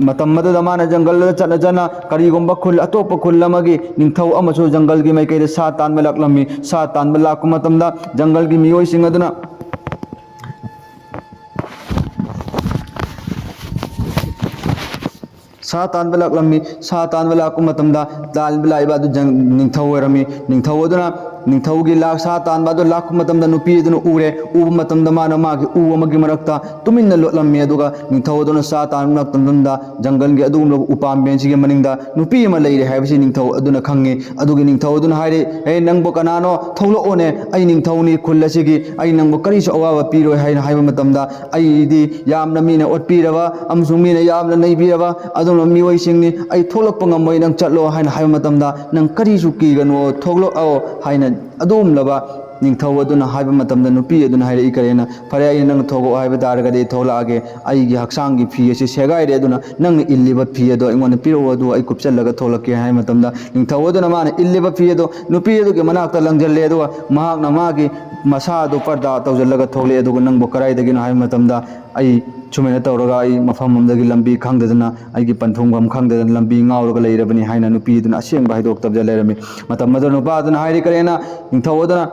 ꯃꯇꯝ ꯑꯗꯨꯗ ꯃꯥꯅ ꯖꯪꯒꯜꯗ ꯆꯠꯅ ꯆꯠꯅ ꯀꯔꯤꯒꯨꯝꯕ ꯈꯨꯜ, ꯑꯇꯣꯞꯄ ꯈꯨꯜ ꯑꯃꯒꯤ ꯅꯤꯡꯊꯧ ꯑꯃꯁꯨ ꯖꯪꯒꯜꯒꯤ ꯃꯥꯏꯀꯩꯗ ꯁꯥ ꯇꯥꯟꯕ ꯂꯥꯛꯂꯝꯃꯤ꯫ ꯁꯥ ꯇꯥꯟꯕ ꯂꯥꯛꯄ ꯃꯇꯝꯗ ꯖꯪꯒꯜꯒꯤ ꯃꯤꯑꯣꯏꯁꯤꯡ ꯑꯗꯨꯅ ꯁꯥ ꯇꯥꯟꯕ ꯂꯥꯛꯂꯝꯃꯤ꯫ ꯁꯥ ꯇꯥꯟꯕ ꯂꯥꯛꯄ ꯃꯇꯝꯗ ꯇꯥꯟꯕ ꯂꯥꯛꯏꯕ ꯑꯗꯨ ꯖꯪ-, ꯅꯤꯡꯊꯧ ꯑꯣꯏꯔꯝꯃꯤ꯫ ꯅꯤꯡꯊꯧ ꯑꯗꯨꯅ, ꯅꯤꯡꯊꯧꯒꯤ ꯂꯥꯛ ꯁꯥ ꯇꯥꯟꯕ ꯑꯗꯨ ꯂꯥꯛꯄ ꯃꯇꯝꯗ ꯅꯨꯄꯤ ꯑꯗꯨꯅ ꯎꯔꯦ꯫ ꯎꯕ ꯃꯇꯝꯗ ꯃꯥꯅ ꯃꯥꯒꯤ ꯎ ꯑꯃꯒꯤ ꯃꯔꯛꯇ ꯇꯨꯃꯤꯟꯅ ꯂꯣꯠꯂꯝꯃꯤ꯫ ꯑꯗꯨꯒ ꯅꯤꯡꯊꯧ ꯑꯗꯨꯅ ꯁꯥ ꯇꯥꯟꯕ ꯃꯇꯝꯗ ꯖꯪꯒꯜꯒꯤ ꯑꯗꯨꯒꯨꯝꯂꯕ ꯎꯄꯥꯝꯕꯦꯟꯁꯤꯒꯤ ꯃꯅꯤꯡꯗ ꯅꯨꯄꯤ ꯑꯃ ꯂꯩꯔꯦ ꯍꯥꯏꯕꯁꯤ ꯅꯤꯡꯊꯧ ꯑꯗꯨꯅ ꯈꯪꯉꯤ꯫ ꯑꯗꯨꯒꯤ ꯅꯤꯡꯊꯧ ꯑꯗꯨꯅ ꯍꯥꯏꯔꯦ, "ꯍꯦ, ꯅꯪꯕꯨ ꯀꯅꯥꯅꯣ? ꯊꯣꯛꯂꯛꯑꯣꯅꯦ, ꯑꯩ ꯅꯤꯡꯊꯧꯅꯤ, ꯈꯨꯜ ꯑꯁꯤꯒꯤ ꯑꯩ ꯅꯪꯕꯨ ꯀꯔꯤꯁꯨ ꯑꯋꯥꯕ ꯄꯤꯔꯣꯏ" ꯍꯥꯏꯅ ꯍꯥꯏꯕ ꯃꯇꯝꯗ, "ꯑꯩꯗꯤ ꯌꯥꯝꯅ ꯃꯤꯅ ꯑꯣꯠꯄꯤꯔꯕ ꯑꯃꯁꯨꯡ ꯃꯤꯅ ꯌꯥꯝꯅ ꯅꯩꯕꯤꯔꯕ ꯑꯗꯨꯒꯨꯝꯂꯕ ꯃꯤꯑꯣꯏꯁꯤꯡꯅꯤ, ꯑꯩ ꯊꯣꯛꯂꯛꯄ ꯉꯝꯃꯣꯏ, ꯅꯪ ꯆꯠꯂꯣ" ꯍꯥꯏꯅ ꯍꯥꯏꯕ ꯃꯇꯝꯗ, "ꯅꯪ ꯀꯔꯤꯁꯨ ꯀꯤꯒꯅꯨ, ꯊꯣꯛꯂꯛꯑꯣ" ꯍꯥꯏꯅ ꯑꯗꯨꯒꯨꯝꯂꯕ ꯅꯤꯡꯊꯧ ꯑꯗꯨꯅ ꯍꯥꯏꯕ ꯃꯇꯝꯗ, ꯅꯨꯄꯤ ꯑꯗꯨꯅ ꯍꯥꯏꯔꯛꯏ, "ꯀꯔꯤꯅ ꯐꯔꯦ, ꯑꯩꯅ ꯅꯪ ꯊꯣꯛꯂꯛꯑꯣ ꯍꯥꯏꯕ ꯇꯥꯔꯒꯗꯤ ꯑꯩ ꯊꯣꯛꯂꯛꯑꯒꯦ꯫ ꯑꯩꯒꯤ ꯍꯛꯆꯥꯡꯒꯤ ꯐꯤ ꯑꯁꯤ ꯁꯦꯒꯥꯏꯔꯦ, ꯑꯗꯨꯅ ꯅꯪꯅ ꯏꯜꯂꯤꯕ ꯐꯤ ꯑꯗꯣ ꯑꯩꯉꯣꯟꯗ ꯄꯤꯔꯛꯑꯣ, ꯑꯗꯨꯒ ꯑꯩ ꯀꯨꯞꯁꯜꯂꯒ ꯊꯣꯛꯂꯛꯀꯦ" ꯍꯥꯏꯕ ꯃꯇꯝꯗ, ꯅꯤꯡꯊꯧ ꯑꯗꯨꯅ ꯃꯥꯅ ꯏꯜꯂꯤꯕ ꯐꯤ ꯑꯗꯨ ꯅꯨꯄꯤ ꯑꯗꯨꯒꯤ ꯃꯅꯥꯛꯇ ꯂꯪꯁꯤꯜꯂꯦ, ꯑꯗꯨꯒ ꯃꯍꯥꯛꯅ ꯃꯥꯒꯤ ꯃꯁꯥ ꯑꯗꯨ ꯄꯔꯗꯥ ꯇꯧꯁꯤꯜꯂꯒ ꯊꯣꯛꯂꯛꯑꯦ꯫ ꯑꯗꯨꯒ, "ꯅꯪꯕꯨ ꯀꯗꯥꯏꯗꯒꯤꯅꯣ?" ꯍꯥꯏꯕ ꯃꯇꯝꯗ, "ꯑꯩ ꯁꯨꯃꯥꯏꯅ ꯇꯧꯔꯒ ꯑꯩ ꯃꯐꯝ ꯑꯃꯗꯒꯤ ꯂꯝꯕꯤ ꯈꯪꯗꯗꯅ ꯑꯩꯒꯤ ꯄꯟꯊꯨꯡꯐꯝ ꯈꯪꯗꯗꯅ ꯂꯝꯕꯤ ꯉꯥꯎꯔꯒ ꯂꯩꯔꯕꯅꯤ" ꯍꯥꯏꯅ ꯅꯨꯄꯤ ꯑꯗꯨꯅ ꯑꯁꯦꯡꯕ ꯍꯥꯏꯗꯣꯛꯇꯕꯗ ꯂꯩꯔꯝꯃꯤ꯫ ꯃꯇꯝ ꯑꯗꯨꯗ ꯅꯨꯄꯥ ꯑꯗꯨꯅ ꯍꯥꯏꯔꯤ, "ꯀꯔꯤꯅ?" ꯅꯤꯡꯊꯧ ꯑꯗꯨꯅ,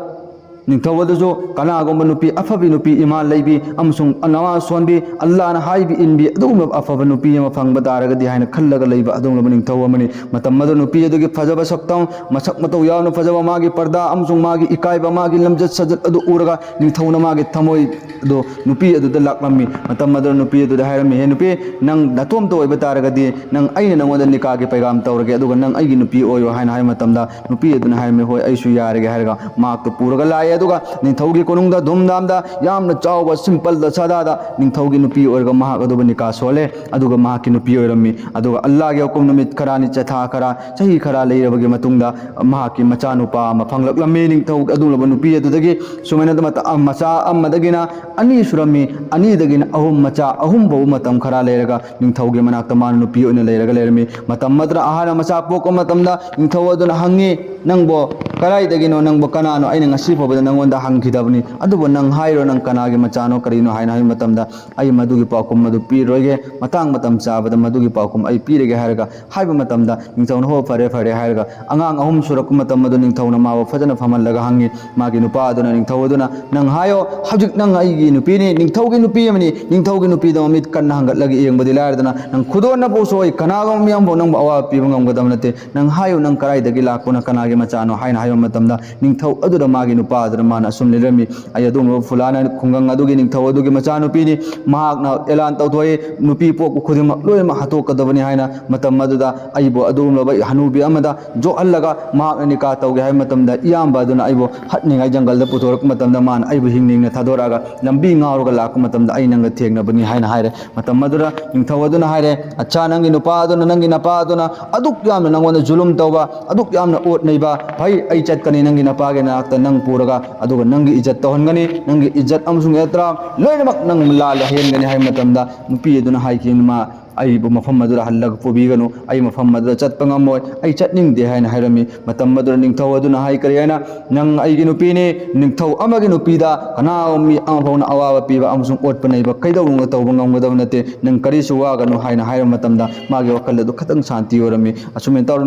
ꯅꯤꯡꯊꯧ ꯑꯗꯨꯁꯨ ꯀꯅꯥꯒꯨꯝꯕ ꯅꯨꯄꯤ ꯑꯐꯕꯤ ꯅꯨꯄꯤ, ꯏꯃꯥ ꯂꯩꯕꯤ ꯑꯃꯁꯨꯡ ꯅꯃꯥ ꯁꯣꯟꯕꯤ, ꯑꯜꯂꯥꯅ ꯍꯥꯏꯕ ꯏꯟꯕꯤ, ꯑꯗꯨꯒꯨꯝꯂꯕ ꯑꯐꯕ ꯅꯨꯄꯤ ꯑꯃ ꯐꯪꯕ ꯇꯥꯔꯒꯗꯤ ꯍꯥꯏꯅ ꯈꯜꯂꯒ ꯂꯩꯕ ꯑꯗꯨꯒꯨꯝꯂꯕ ꯅꯤꯡꯊꯧ ꯑꯃꯅꯤ꯫ ꯃꯇꯝ ꯑꯗꯨ ꯅꯨꯄꯤ ꯑꯗꯨꯒꯤ ꯐꯖꯕ ꯁꯛꯇꯝ, ꯃꯁꯛ ꯃꯇꯧ ꯌꯥꯎꯅ ꯐꯖꯕ, ꯃꯥꯒꯤ ꯄꯔꯗꯥ ꯑꯃꯁꯨꯡ ꯃꯥꯒꯤ ꯏꯀꯥꯏꯕ, ꯃꯥꯒꯤ ꯂꯝꯆꯠ ꯁꯥꯖꯠ ꯑꯗꯨ ꯎꯔꯒ ꯅꯤꯡꯊꯧꯅ ꯃꯥꯒꯤ ꯊꯃꯣꯏ ꯑꯗꯨ ꯅꯨꯄꯤ ꯑꯗꯨꯗ ꯂꯥꯛꯂꯝꯃꯤ꯫ ꯃꯇꯝ ꯑꯗꯨꯗ ꯅꯨꯄꯤ ꯑꯗꯨꯗ ꯍꯥꯏꯔꯝꯃꯤ, "ꯍꯦ ꯅꯨꯄꯤ, ꯅꯪ ꯅꯇꯣꯝꯇ ꯑꯣꯏꯕ ꯇꯥꯔꯒꯗꯤ ꯅꯪ, ꯑꯩꯅ ꯅꯪꯉꯣꯟꯗ ꯅꯤꯀꯥꯒꯤ ꯄꯩꯒꯥꯝ ꯇꯧꯔꯒꯦ, ꯑꯗꯨꯒ ꯅꯪ ꯑꯩꯒꯤ ꯅꯨꯄꯤ ꯑꯣꯏꯌꯣ" ꯍꯥꯏꯅ ꯍꯥꯏꯕ ꯃꯇꯝꯗ, ꯅꯨꯄꯤ ꯑꯗꯨꯅ ꯍꯥꯏꯔꯝꯃꯤ, "ꯍꯣꯏ, ꯑꯩꯁꯨ ꯌꯥꯔꯒꯦ" ꯍꯥꯏꯔꯒ ꯃꯍꯥꯛꯇꯨ ꯄꯨꯔꯒ ꯂꯥꯛꯑꯦ꯫ ꯑꯗꯨꯒ ꯅꯤꯡꯊꯧꯒꯤ ꯀꯣꯅꯨꯡꯗ ꯙꯨꯝꯙꯥꯝꯗ ꯌꯥꯝꯅ ꯆꯥꯎꯕ ꯁꯤꯝꯄꯜꯗ ꯁꯥꯗꯥꯗ ꯅꯤꯡꯊꯧꯒꯤ ꯅꯨꯄꯤ ꯑꯣꯏꯔꯒ ꯃꯍꯥꯛ ꯑꯗꯨꯕꯨ ꯅꯤꯀꯥ ꯁꯣꯜꯂꯦ꯫ ꯑꯗꯨꯒ ꯃꯍꯥꯛꯀꯤ ꯅꯨꯄꯤ ꯑꯣꯏꯔꯝꯃꯤ꯫ ꯑꯗꯨꯒ ꯑꯜꯂꯥꯒꯤ ꯍꯨꯀꯨꯝ ꯅꯨꯃꯤꯠ ꯈꯔꯅꯤ, ꯆꯊꯥ ꯈꯔ, ꯆꯍꯤ ꯈꯔ ꯂꯩꯔꯕꯒꯤ ꯃꯇꯨꯡꯗ ꯃꯍꯥꯛꯀꯤ ꯃꯆꯥꯅꯨꯄꯥ ꯑꯃ ꯐꯪꯂꯛꯂꯝꯃꯤ꯫ ꯅꯤꯡꯊꯧ ꯑꯗꯨꯒꯨꯝꯂꯕ ꯅꯨꯄꯤ ꯑꯗꯨꯗꯒꯤ ꯁꯨꯃꯥꯏꯅ ꯃꯇ-, ꯃꯆꯥ ꯑꯃꯗꯒꯤꯅ ꯑꯅꯤ ꯁꯨꯔꯝꯃꯤ, ꯑꯅꯤꯗꯒꯤꯅ ꯑꯍꯨꯝ, ꯃꯆꯥ ꯑꯍꯨꯝ ꯐꯥꯎꯕ ꯃꯇꯝ ꯈꯔ ꯂꯩꯔꯒ ꯅꯤꯡꯊꯧꯒꯤ ꯃꯅꯥꯛꯇ ꯃꯥꯅ ꯅꯨꯄꯤ ꯑꯣꯏꯅ ꯂꯩꯔꯒ ꯂꯩꯔꯝꯃꯤ꯫ ꯃꯇꯝ ꯑꯗꯨꯗ ꯑꯍꯥꯟꯕ ꯃꯆꯥ ꯄꯣꯛꯄ ꯃꯇꯝꯗ ꯅꯤꯡꯊꯧ ꯑꯗꯨꯅ ꯍꯪꯉꯤ, "ꯅꯪꯕꯨ ꯀꯗꯥꯏꯗꯒꯤꯅꯣ? ꯅꯪꯕꯨ ꯀꯅꯥꯅꯣ? ꯑꯩꯅ ꯉꯁꯤ ꯐꯥꯎꯕꯗ ꯅꯪꯉꯣꯟꯗ ꯍꯪꯈꯤꯗꯕꯅꯤ, ꯑꯗꯨꯕꯨ ꯅꯪ ꯍꯥꯏꯔꯣ, ꯅꯪ ꯀꯅꯥꯒꯤ ꯃꯆꯥꯅꯣ, ꯀꯔꯤꯅꯣ?" ꯍꯥꯏꯅ ꯍꯥꯏꯕ ꯃꯇꯝꯗ, "ꯑꯩ ꯃꯗꯨꯒꯤ ꯄꯥꯎꯈꯨꯝ ꯑꯗꯨ ꯄꯤꯔꯣꯏꯒꯦ, ꯃꯇꯥꯡ ꯃꯇꯝ ꯆꯥꯕꯗ ꯃꯗꯨꯒꯤ ꯄꯥꯎꯈꯨꯝ ꯑꯩ ꯄꯤꯔꯒꯦ" ꯍꯥꯏꯔꯒ ꯍꯥꯏꯕ ꯃꯇꯝꯗ, ꯅꯤꯡꯊꯧꯅ, "ꯍꯣ, ꯐꯔꯦ, ꯐꯔꯦ" ꯍꯥꯏꯔꯒ ꯑꯉꯥꯡ ꯑꯍꯨꯝ ꯁꯨꯔꯛꯄ ꯃꯇꯝ ꯑꯗꯨ ꯅꯤꯡꯊꯧꯅ ꯃꯥꯕꯨ ꯐꯖꯅ ꯐꯝꯍꯜꯂꯒ ꯍꯪꯉꯤ꯫ ꯃꯥꯒꯤ ꯅꯨꯄꯥ ꯑꯗꯨꯅ ꯅꯤꯡꯊꯧ ꯑꯗꯨꯅ, "ꯅꯪ ꯍꯥꯏꯌꯣ, ꯍꯧꯖꯤꯛ ꯅꯪ ꯑꯩꯒꯤ ꯅꯨꯄꯤꯅꯤ, ꯅꯤꯡꯊꯧꯒꯤ ꯅꯨꯄꯤ ꯑꯃꯅꯤ, ꯅꯤꯡꯊꯧꯒꯤ ꯅꯨꯄꯤꯗ ꯃꯃꯤꯠ ꯀꯟꯅ ꯍꯪꯒꯠꯂꯒ ꯌꯦꯡꯕꯗꯤ ꯂꯥꯏꯔꯗꯅ, ꯅꯪ ꯈꯨꯗꯣꯟꯅ ꯄꯣꯛꯁꯨ ꯑꯩ ꯀꯅꯥꯒꯨꯝꯕ ꯃꯤ ꯑꯃꯐꯥꯎ ꯅꯪꯕꯨ ꯑꯋꯥꯕ ꯄꯤꯕ ꯉꯝꯒꯗꯕ ꯅꯠꯇꯦ꯫ ꯅꯪ ꯍꯥꯏꯌꯨ, ꯅꯪ ꯀꯗꯥꯏꯗꯒꯤ ꯂꯥꯛꯄꯅꯣ, ꯀꯅꯥꯒꯤ ꯃꯆꯥꯅꯣ?" ꯍꯥꯏꯅ ꯍꯥꯏꯕ ꯃꯇꯝꯗ, ꯅꯤꯡꯊꯧ ꯑꯗꯨꯗ ꯃꯥꯒꯤ ꯅꯨꯄꯥ ꯑꯗꯨꯅ ꯃꯥꯅ ꯑꯁꯨꯝ ꯂꯤꯔꯝꯃꯤ, "ꯑꯩ ꯑꯗꯨꯒꯨꯝꯂꯕ ꯐꯨꯂꯥꯅ ꯈꯨꯡꯒꯪ ꯑꯗꯨꯒꯤ ꯅꯤꯡꯊꯧ ꯑꯗꯨꯒꯤ ꯃꯆꯥꯅꯨꯄꯤꯅꯤ꯫ ꯃꯍꯥꯛꯅ ꯑꯦꯂꯥꯟ ꯇꯧꯊꯣꯛꯏ, ꯅꯨꯄꯤ ꯄꯣꯛꯄ ꯈꯨꯗꯤꯡꯃꯛ ꯂꯣꯏꯅꯃꯛ ꯍꯥꯠꯇꯣꯛꯀꯗꯕꯅꯤ" ꯍꯥꯏꯅ꯫ ꯃꯇꯝ ꯑꯗꯨꯗ ꯑꯩꯕꯨ ꯑꯗꯨꯒꯨꯝꯂꯕ ꯍꯅꯨꯕꯤ ꯑꯃꯗ ꯌꯣꯛꯍꯜꯂꯒ ꯃꯍꯥꯛꯅ ꯅꯤꯀꯥ ꯇꯧꯒꯦ ꯍꯥꯏꯕ ꯃꯇꯝꯗ, ꯏꯌꯥꯝꯕ ꯑꯗꯨꯅ ꯑꯩꯕꯨ ꯍꯠꯅꯤꯡꯉꯥꯏ ꯖꯪꯒꯜꯗ ꯄꯨꯊꯣꯔꯛꯄ ꯃꯇꯝꯗ, ꯃꯥꯅ ꯑꯩꯕꯨ ꯍꯤꯡꯅ ꯍꯤꯡꯅ ꯊꯥꯗꯣꯔꯛꯑꯒ ꯂꯝꯕꯤ ꯉꯥꯎꯔꯒ ꯂꯥꯛꯄ ꯃꯇꯝꯗ ꯑꯩ ꯅꯪꯒ ꯊꯦꯡꯅꯕꯅꯤ ꯍꯥꯏꯅ ꯍꯥꯏꯔꯦ꯫ ꯃꯇꯝ ꯑꯗꯨꯗ ꯅꯤꯡꯊꯧ ꯑꯗꯨꯅ ꯍꯥꯏꯔꯦ, "ꯑꯠꯆꯥ, ꯅꯪꯒꯤ ꯅꯨꯄꯥ ꯑꯗꯨꯅ, ꯅꯪꯒꯤ ꯅꯄꯥ ꯑꯗꯨꯅ ꯑꯗꯨꯛ ꯌꯥꯝꯅ ꯅꯪꯉꯣꯟꯗ ꯖꯨꯂꯨꯝ ꯇꯧꯕ, ꯑꯗꯨꯛ ꯌꯥꯝꯅ ꯑꯣꯠ ꯅꯩꯕ, ꯐꯩ, ꯑꯩ ꯆꯠꯀꯅꯤ ꯅꯪꯒꯤ ꯅꯄꯥꯒꯤ ꯅꯥꯛꯇ ꯅꯪ ꯄꯨꯔꯒ, ꯑꯗꯨꯒ ꯅꯪꯒꯤ ꯏꯖꯠ ꯇꯧꯍꯟꯒꯅꯤ, ꯅꯪꯒꯤ ꯏꯖꯠ ꯑꯃꯁꯨꯡ ꯑꯦꯇ꯭ꯔꯥꯝ ꯂꯣꯏꯅꯃꯛ ꯅꯪ ꯂꯥꯜꯂ ꯍꯦꯟꯒꯅꯤ" ꯍꯥꯏꯕ ꯃꯇꯝꯗ, ꯅꯨꯄꯤ ꯑꯗꯨꯅ ꯍꯥꯏꯈꯤ, "ꯃꯥ ꯑꯩꯕꯨ ꯃꯐꯝ ꯑꯗꯨꯗ ꯍꯜꯂꯒ ꯄꯨꯕꯤꯒꯅꯨ, ꯑꯩ ꯃꯐꯝ ꯑꯗꯨꯗ ꯆꯠꯄ ꯉꯝꯃꯣꯏ, ꯑꯩ ꯆꯠꯅꯤꯡꯗꯦ" ꯍꯥꯏꯅ ꯍꯥꯏꯔꯝꯃꯤ꯫ ꯃꯇꯝ ꯑꯗꯨꯗ ꯅꯤꯡꯊꯧ ꯑꯗꯨꯅ ꯍꯥꯏ, "ꯀꯔꯤ ꯍꯥꯏꯅ? ꯅꯪ ꯑꯩꯒꯤ ꯅꯨꯄꯤꯅꯤ, ꯅꯤꯡꯊꯧ ꯑꯃꯒꯤ ꯅꯨꯄꯤꯗ ꯀꯅꯥꯒꯨꯝꯕ ꯃꯤ ꯑꯃ ꯐꯥꯎꯅ ꯑꯋꯥꯕ ꯄꯤꯕ ꯑꯃꯁꯨꯡ ꯑꯣꯠꯄ ꯅꯩꯕ ꯀꯩꯗꯧꯅꯨꯡꯗ ꯇꯧꯕ ꯉꯝꯒꯗꯕ ꯅꯠꯇꯦ, ꯅꯪ ꯀꯔꯤꯁꯨ ꯋꯥꯒꯅꯨ" ꯍꯥꯏꯅ ꯍꯥꯏꯔꯕ ꯃꯇꯝꯗ, ꯃꯥꯒꯤ ꯋꯥꯈꯜ ꯑꯗꯨ ꯈꯇꯪ ꯁꯥꯟꯇꯤ ꯑꯣꯏꯔꯝꯃꯤ꯫ ꯑꯁꯨꯝꯅ ꯇꯧꯔ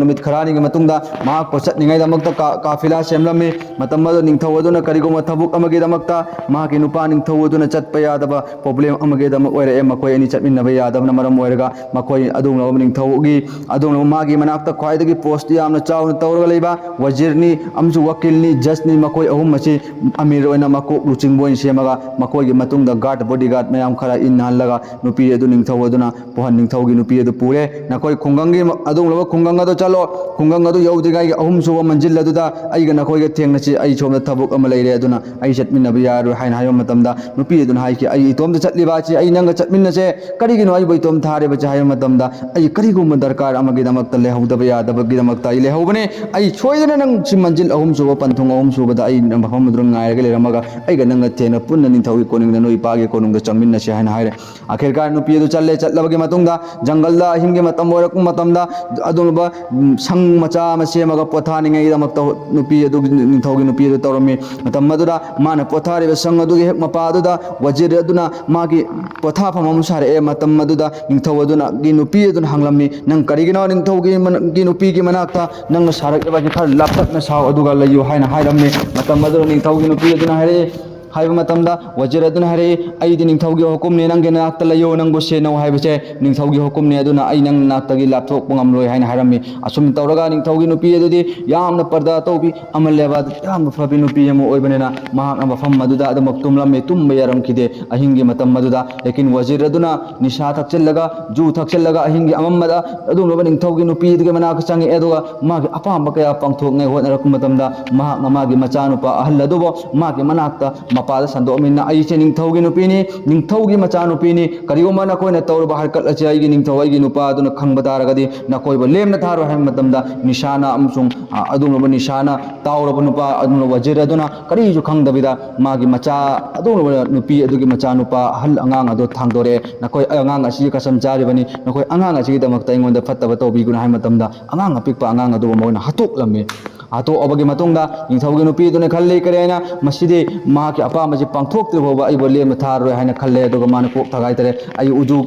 ꯅꯨꯃꯤꯠ ꯈꯔꯅꯤꯒꯤ ꯃꯇꯨꯡꯗ ꯃꯍꯥꯛꯄꯨ ꯆꯠꯅꯤꯡꯉꯥꯏꯗꯃꯛꯇ ꯀꯥ-, ꯀꯥꯐꯤꯂꯥ ꯁꯦꯝꯂꯝꯃꯤ꯫ ꯃꯇꯝ ꯑꯗꯨꯗ ꯅꯤꯡꯊꯧ ꯑꯗꯨꯅ ꯀꯔꯤꯒꯨꯝꯕ ꯊꯕꯛ ꯑꯃꯒꯤꯗꯃꯛꯇ ꯃꯍꯥꯛꯀꯤ ꯅꯨꯄꯥ ꯅꯤꯡꯊꯧ ꯑꯗꯨꯅ ꯆꯠꯄ ꯌꯥꯗꯕ ꯄ꯭ꯔꯣꯕ꯭ꯂꯦꯝ ꯑꯃꯒꯤꯗꯃꯛ ꯑꯣꯏꯔꯛꯑꯦ꯫ ꯃꯈꯣꯏ ꯑꯅꯤ ꯆꯠꯃꯤꯟꯅꯕ ꯌꯥꯗꯕꯅ ꯃꯔꯝ ꯑꯣꯏꯔꯒ ꯃꯈꯣꯏ ꯑꯗꯨꯒꯨꯝꯂꯕ ꯅꯤꯡꯊꯧꯒꯤ, ꯑꯗꯨꯒꯨꯝꯂꯕ ꯃꯥꯒꯤ ꯃꯅꯥꯛꯇ ꯈ꯭ꯋꯥꯏꯗꯒꯤ ꯄꯣꯁꯇꯤ ꯌꯥꯝꯅ ꯆꯥꯎꯅ ꯇꯧꯔꯒ ꯂꯩꯕ ꯋꯖꯤꯔꯅꯤ ꯑꯃꯁꯨꯡ ꯋꯀꯤꯜꯅꯤ, ꯖꯁꯅꯤ, ꯃꯈꯣꯏ ꯑꯍꯨꯝ ꯑꯁꯤ ꯑꯃꯤꯔ ꯑꯣꯏꯅ ꯃꯀꯣꯛ ꯂꯨꯆꯤꯡꯕ ꯑꯣꯏꯅ ꯁꯦꯝꯃꯒ, ꯃꯈꯣꯏꯒꯤ ꯃꯇꯨꯡꯗ ꯒꯥꯔꯗ, ꯕꯣꯗꯤꯒꯥꯔꯗ ꯃꯌꯥꯝ ꯈꯔ ꯏꯟꯅꯍꯜꯂꯒ, ꯅꯨꯄꯤ ꯑꯗꯨ ꯅꯤꯡꯊꯧ ꯑꯗꯨꯅ ꯄꯨꯍꯟ-, ꯅꯤꯡꯊꯧꯒꯤ ꯅꯨꯄꯤ ꯑꯗꯨ ꯄꯨꯔꯦ꯫ ꯅꯈꯣꯏ ꯈꯨꯡꯒꯪꯒꯤ ꯃ-, ꯑꯗꯨꯒꯨꯝꯂꯕ ꯈꯨꯡꯒꯪ ꯑꯗꯨ ꯆꯠꯂꯣ꯫ ꯈꯨꯡꯒꯪ ꯑꯗꯨ ꯌꯧꯗ꯭ꯔꯤꯉꯩꯒꯤ ꯑꯍꯨꯝꯁꯨꯕ ꯃꯟꯖꯤꯜ ꯑꯗꯨꯗ ꯑꯩꯒ ꯅꯈꯣꯏꯒ ꯊꯦꯡꯅꯁꯤ, ꯑꯩ ꯁꯣꯝꯗ ꯊꯕꯛ ꯑꯃ ꯂꯩꯔꯦ, ꯑꯗꯨꯅ ꯑꯩ ꯆꯠꯃꯤꯟꯅꯕ ꯌꯥꯔꯣꯏ ꯍꯥꯏꯅ ꯍꯥꯏꯕ ꯃꯇꯝꯗ, ꯅꯨꯄꯤ ꯑꯗꯨꯅ ꯍꯥꯏꯈꯤ, "ꯑꯩ ꯏꯇꯣꯝꯇ ꯆꯠꯂꯤꯕ ꯑꯁꯤ, ꯑꯩ ꯅꯪꯒ ꯆꯠꯃꯤꯟꯅꯁꯦ, ꯀꯔꯤꯒꯤꯅꯣ ꯑꯩꯕꯨ ꯏꯇꯣꯝ ꯊꯥꯔꯤꯕꯁꯦ?" ꯍꯥꯏꯕ ꯃꯇꯝꯗ, "ꯑꯩ ꯀꯔꯤꯒꯨꯝꯕ ꯗꯔꯀꯥꯔ ꯑꯃꯒꯤꯗꯃꯛꯇ ꯂꯩꯍꯧꯗꯕ ꯌꯥꯗꯕꯒꯤꯗꯃꯛꯇ ꯑꯩ ꯂꯩꯍꯧꯕꯅꯦ꯫ ꯑꯩ ꯁꯣꯏꯗꯅ ꯅꯪ ꯁꯤ ꯃꯟꯖꯤꯜ ꯑꯍꯨꯝꯁꯨꯕ ꯄꯟꯊꯨꯡ ꯑꯍꯨꯝꯁꯨꯕꯗ ꯑꯩ ꯃꯐꯝ ꯑꯗꯨꯗ ꯉꯥꯏꯔꯒ ꯂꯩꯔꯝꯃꯒ ꯑꯩꯒ ꯅꯪꯒ ꯊꯦꯡꯅ ꯄꯨꯟꯅ ꯅꯤꯡꯊꯧꯒꯤ ꯀꯣꯅꯨꯡꯗ, ꯅꯣꯏ ꯏꯄꯥꯒꯤ ꯀꯣꯅꯨꯡꯗ ꯆꯪꯃꯤꯟꯅꯁꯦ" ꯍꯥꯏꯅ ꯍꯥꯏꯔꯦ꯫ ꯑꯥꯈꯤꯔꯀꯥꯔ ꯅꯨꯄꯤ ꯑꯗꯨ ꯆꯠꯂꯦ꯫ ꯆꯠꯂꯕꯒꯤ ꯃꯇꯨꯡꯗ ꯖꯪꯒꯜꯗ ꯑꯍꯤꯡꯒꯤ ꯃꯇꯝ ꯑꯣꯏꯔꯛꯄ ꯃꯇꯝꯗ ꯑꯗꯨꯒꯨꯝꯂꯕ, ꯎꯝ, ꯁꯪ ꯃꯆꯥ ꯑꯃ ꯁꯦꯝꯃꯒ ꯄꯣꯊꯥꯅꯤꯡꯉꯥꯏꯒꯤꯗꯃꯛꯇ ꯅꯨꯄꯤ ꯑꯗꯨꯒꯤ, ꯅꯤꯡꯊꯧꯒꯤ ꯅꯨꯄꯤ ꯑꯗꯨ ꯇꯧꯔꯝꯃꯤ꯫ ꯃꯇꯝ ꯑꯗꯨꯗ ꯃꯥꯅ ꯄꯣꯊꯥꯔꯤꯕ ꯁꯪ ꯑꯗꯨꯒꯤ ꯍꯦꯛ ꯃꯄꯥ ꯑꯗꯨꯗ ꯋꯖꯤꯔ ꯑꯗꯨꯅ ꯃꯥꯒꯤ ꯄꯣꯊꯥꯐꯝ ꯑꯃ ꯁꯥꯔꯛꯑꯦ꯫ ꯃꯇꯝ ꯑꯗꯨꯗ ꯅꯤꯡꯊꯧ ꯑꯗꯨꯅ, ꯒꯤ ꯅꯨꯄꯤ ꯑꯗꯨꯅ ꯍꯪꯂꯝꯃꯤ, "ꯅꯪ ꯀꯔꯤꯒꯤꯅꯣ ꯅꯤꯡꯊꯧꯒꯤ ꯃꯅꯥꯛ-, ꯒꯤ ꯅꯨꯄꯤꯒꯤ ꯃꯅꯥꯛꯇ ꯅꯪꯅ ꯁꯥꯔꯛꯂꯤꯕ ꯑꯁꯤ? ꯈꯔ ꯂꯥꯞꯇꯛꯅ ꯁꯥꯎ ꯑꯗꯨꯒ ꯂꯩꯌꯨ" ꯍꯥꯏꯅ ꯍꯥꯏꯔꯝꯃꯤ꯫ ꯃꯇꯝ ꯑꯗꯨꯗ ꯅꯤꯡꯊꯧꯒꯤ ꯅꯨꯄꯤ ꯑꯗꯨꯅ ꯍꯥꯏꯔꯛꯏ, ꯍꯥꯏꯕ ꯃꯇꯝꯗ ꯋꯖꯤꯔ ꯑꯗꯨꯅ ꯍꯥꯏꯔꯛꯏ, "ꯑꯩꯗꯤ ꯅꯤꯡꯊꯧꯒꯤ ꯍꯨꯀꯨꯝꯅꯤ, ꯅꯪꯒꯤ ꯅꯅꯥꯛꯇ ꯂꯩꯌꯨ, ꯅꯪꯕꯨ ꯁꯦꯟꯅꯧ ꯍꯥꯏꯕꯁꯦ ꯅꯤꯡꯊꯧꯒꯤ ꯍꯨꯀꯨꯝꯅꯤ, ꯑꯗꯨꯅ ꯑꯩ ꯅꯪ ꯅꯅꯥꯛꯇꯒꯤ ꯂꯥꯞꯊꯣꯛꯄ ꯉꯝꯂꯣꯏ" ꯍꯥꯏꯅ ꯍꯥꯏꯔꯝꯃꯤ꯫ ꯑꯁꯨꯝ ꯇꯧꯔꯒ ꯅꯤꯡꯊꯧꯒꯤ ꯅꯨꯄꯤ ꯑꯗꯨꯗꯤ ꯌꯥꯝꯅ ꯄꯔꯗꯥ ꯇꯧꯕꯤ, ꯑꯃꯜ ꯑꯦꯕꯥꯗ ꯌꯥꯝꯅ ꯐꯕꯤ ꯅꯨꯄꯤ ꯑꯃ ꯑꯣꯏꯕꯅꯤꯅ ꯃꯍꯥꯛꯅ ꯃꯐꯝ ꯑꯗꯨꯗ ꯑꯗꯨꯃꯛ ꯇꯨꯝꯂꯝꯃꯤ, ꯇꯨꯝꯕ ꯌꯥꯔꯝꯈꯤꯗꯦ꯫ ꯑꯍꯤꯡꯒꯤ ꯃꯇꯝ ꯑꯗꯨꯗ ꯂꯦꯀꯤꯟ ꯋꯖꯤꯔ ꯑꯗꯨꯅ ꯅꯤꯁꯥ ꯊꯛꯆꯤꯜꯂꯒ, ꯖꯨ ꯊꯛꯆꯤꯜꯂꯒ ꯑꯍꯤꯡꯒꯤ ꯑꯃꯝꯕꯗ ꯑꯗꯨꯒꯨꯝꯂꯕ ꯅꯤꯡꯊꯧꯒꯤ ꯅꯨꯄꯤ ꯑꯗꯨꯒꯤ ꯃꯅꯥꯛꯇ ꯆꯪꯉꯛꯑꯦ, ꯑꯗꯨꯒ ꯃꯥꯒꯤ ꯑꯄꯥꯝꯕ ꯀꯌꯥ ꯄꯥꯡꯊꯣꯛꯅꯉꯥꯏ ꯍꯣꯠꯅꯔꯛꯄ ꯃꯇꯝꯗ ꯃꯍꯥꯛꯅ ꯃꯥꯒꯤ ꯃꯆꯥꯅꯨꯄꯥ ꯑꯍꯜ ꯑꯗꯨꯕꯨ ꯃꯥꯒꯤ ꯃꯅꯥꯛꯇ ꯃꯄꯥꯗ ꯁꯟꯗꯣꯛꯑꯝꯃꯤꯅ, "ꯑꯩꯁꯦ ꯅꯤꯡꯊꯧꯒꯤ ꯅꯨꯄꯤꯅꯤ, ꯅꯤꯡꯊꯧꯒꯤ ꯃꯆꯥꯅꯨꯄꯤꯅꯤ, ꯀꯔꯤꯒꯨꯝꯕ ꯅꯈꯣꯏꯅ ꯇꯧꯔꯤꯕ ꯍꯔꯀꯠ ꯑꯁꯤ ꯑꯩꯒꯤ ꯅꯤꯡꯊꯧ, ꯑꯩꯒꯤ ꯅꯨꯄꯥ ꯑꯗꯨꯅ ꯈꯪꯕ ꯇꯥꯔꯒꯗꯤ ꯅꯈꯣꯏꯕꯨ ꯂꯦꯝꯅ ꯊꯥꯔꯣꯏ" ꯍꯥꯏꯕ ꯃꯇꯝꯗ ꯅꯤꯁꯥꯅ ꯑꯃꯁꯨꯡ, ꯑ, ꯑꯗꯨꯒꯨꯝꯂꯕ ꯅꯤꯁꯥꯅ ꯇꯥꯎꯔꯕ ꯅꯨꯄꯥ ꯑꯗꯨꯒꯨꯝꯂꯕ ꯋꯖꯤꯔ ꯑꯗꯨꯅ ꯀꯔꯤꯁꯨ ꯈꯪꯗꯕꯤꯗ ꯃꯥꯒꯤ ꯃꯆꯥ, ꯑꯗꯨꯒꯨꯝꯂꯕ ꯅꯨꯄꯤ ꯑꯗꯨꯒꯤ ꯃꯆꯥꯅꯨꯄꯥ ꯑꯍꯜ ꯑꯉꯥꯡ ꯑꯗꯨ ꯊꯥꯡꯗꯣꯔꯛꯑꯦ꯫ "ꯅꯈꯣꯏ ꯑꯉꯥꯡ ꯑꯁꯤꯒꯤ ꯀꯁꯝ ꯆꯥꯔꯤꯕꯅꯤ, ꯅꯈꯣꯏ ꯑꯉꯥꯡ ꯑꯁꯤꯒꯤꯗꯃꯛꯇ ꯑꯩꯉꯣꯟꯗ ꯐꯠꯇꯕ ꯇꯧꯕꯤꯒꯅꯨ" ꯍꯥꯏꯕ ꯃꯇꯝꯗ ꯑꯉꯥꯡ ꯑꯄꯤꯛꯄ ꯑꯉꯥꯡ ꯑꯗꯨꯕꯨ ꯃꯈꯣꯏꯅ ꯍꯥꯠꯇꯣꯛꯂꯝꯃꯤ꯫ ꯍꯥꯠꯇꯣꯛꯑꯕꯒꯤ ꯃꯇꯨꯡꯗ ꯅꯤꯡꯊꯧꯒꯤ ꯅꯨꯄꯤ ꯑꯗꯨꯅ ꯈꯜꯂꯤ, "ꯀꯔꯤ ꯍꯥꯏꯅ ꯃꯁꯤꯗꯤ ꯃꯍꯥꯛꯀꯤ ꯑꯄꯥꯝꯕꯁꯤ ꯄꯥꯡꯊꯣꯛꯇ꯭ꯔꯤ ꯐꯥꯎꯕ ꯑꯩꯕꯨ ꯂꯦꯝꯅ ꯊꯥꯔꯔꯣꯏ" ꯍꯥꯏꯅ ꯈꯜꯂꯦ꯫ ꯑꯗꯨꯒ ꯃꯥꯅ ꯀꯣꯛ ꯊꯒꯥꯏꯇꯔꯦ, "ꯑꯩ ꯎꯖꯨ